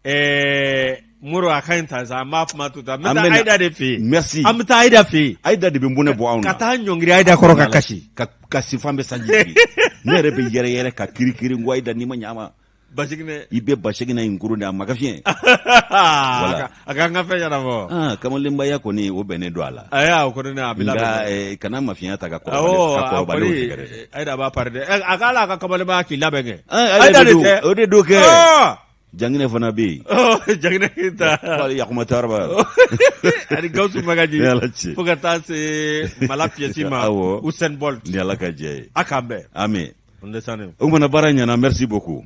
Ɛɛ Moro a ka ɲi tan sa, an b'a kuma to tan. An bɛ taa Ayida de fɛ yen.
Merci.
An bɛ taa Ayida fɛ yen.
Ayida de bɛ bɔnɛ bɔ anw na.
Ka taa ɲɔngiri Ayida kɔrɔ ka kasi.
Ka kasi f'an bɛ sanji jigin. Ne yɛrɛ bɛ yɛrɛ yɛrɛ ka kiri kiri n ko Ayida n'i ma ɲa ma.
Basigine.
I bɛ Basigina in kurun de a ma ka fiɲɛ.
Voilà. A k'an ka fɛn ɲɛnabɔ.
Ah, kamalenbaya kɔni o bɛnnen don a la.
Ayi, o kɔni a bɛ labɛn.
Nka kana mafiya ta ka kɔrɔbalenw sɛgɛrɛ.
Ayida b'a pari dɛ. A k'a la a ka kamalenbaya k'i labɛn kɛ.
Ayida de tɛ. O de don kɛ. Janginɛ fana bɛ
yen. Janginɛ Keyita.
Yakuma Taraba.
Ani Gawusu Magaji.
Ni Ala cɛ.
Fo ka taa se Mala Piyɛsi ma.
Awɔ.
Usain Bolt.
Ni Ala ka jɛ ye.
A k'an bɛn.
Ami.
O
kumana baara ɲɛna, merci beaucoup.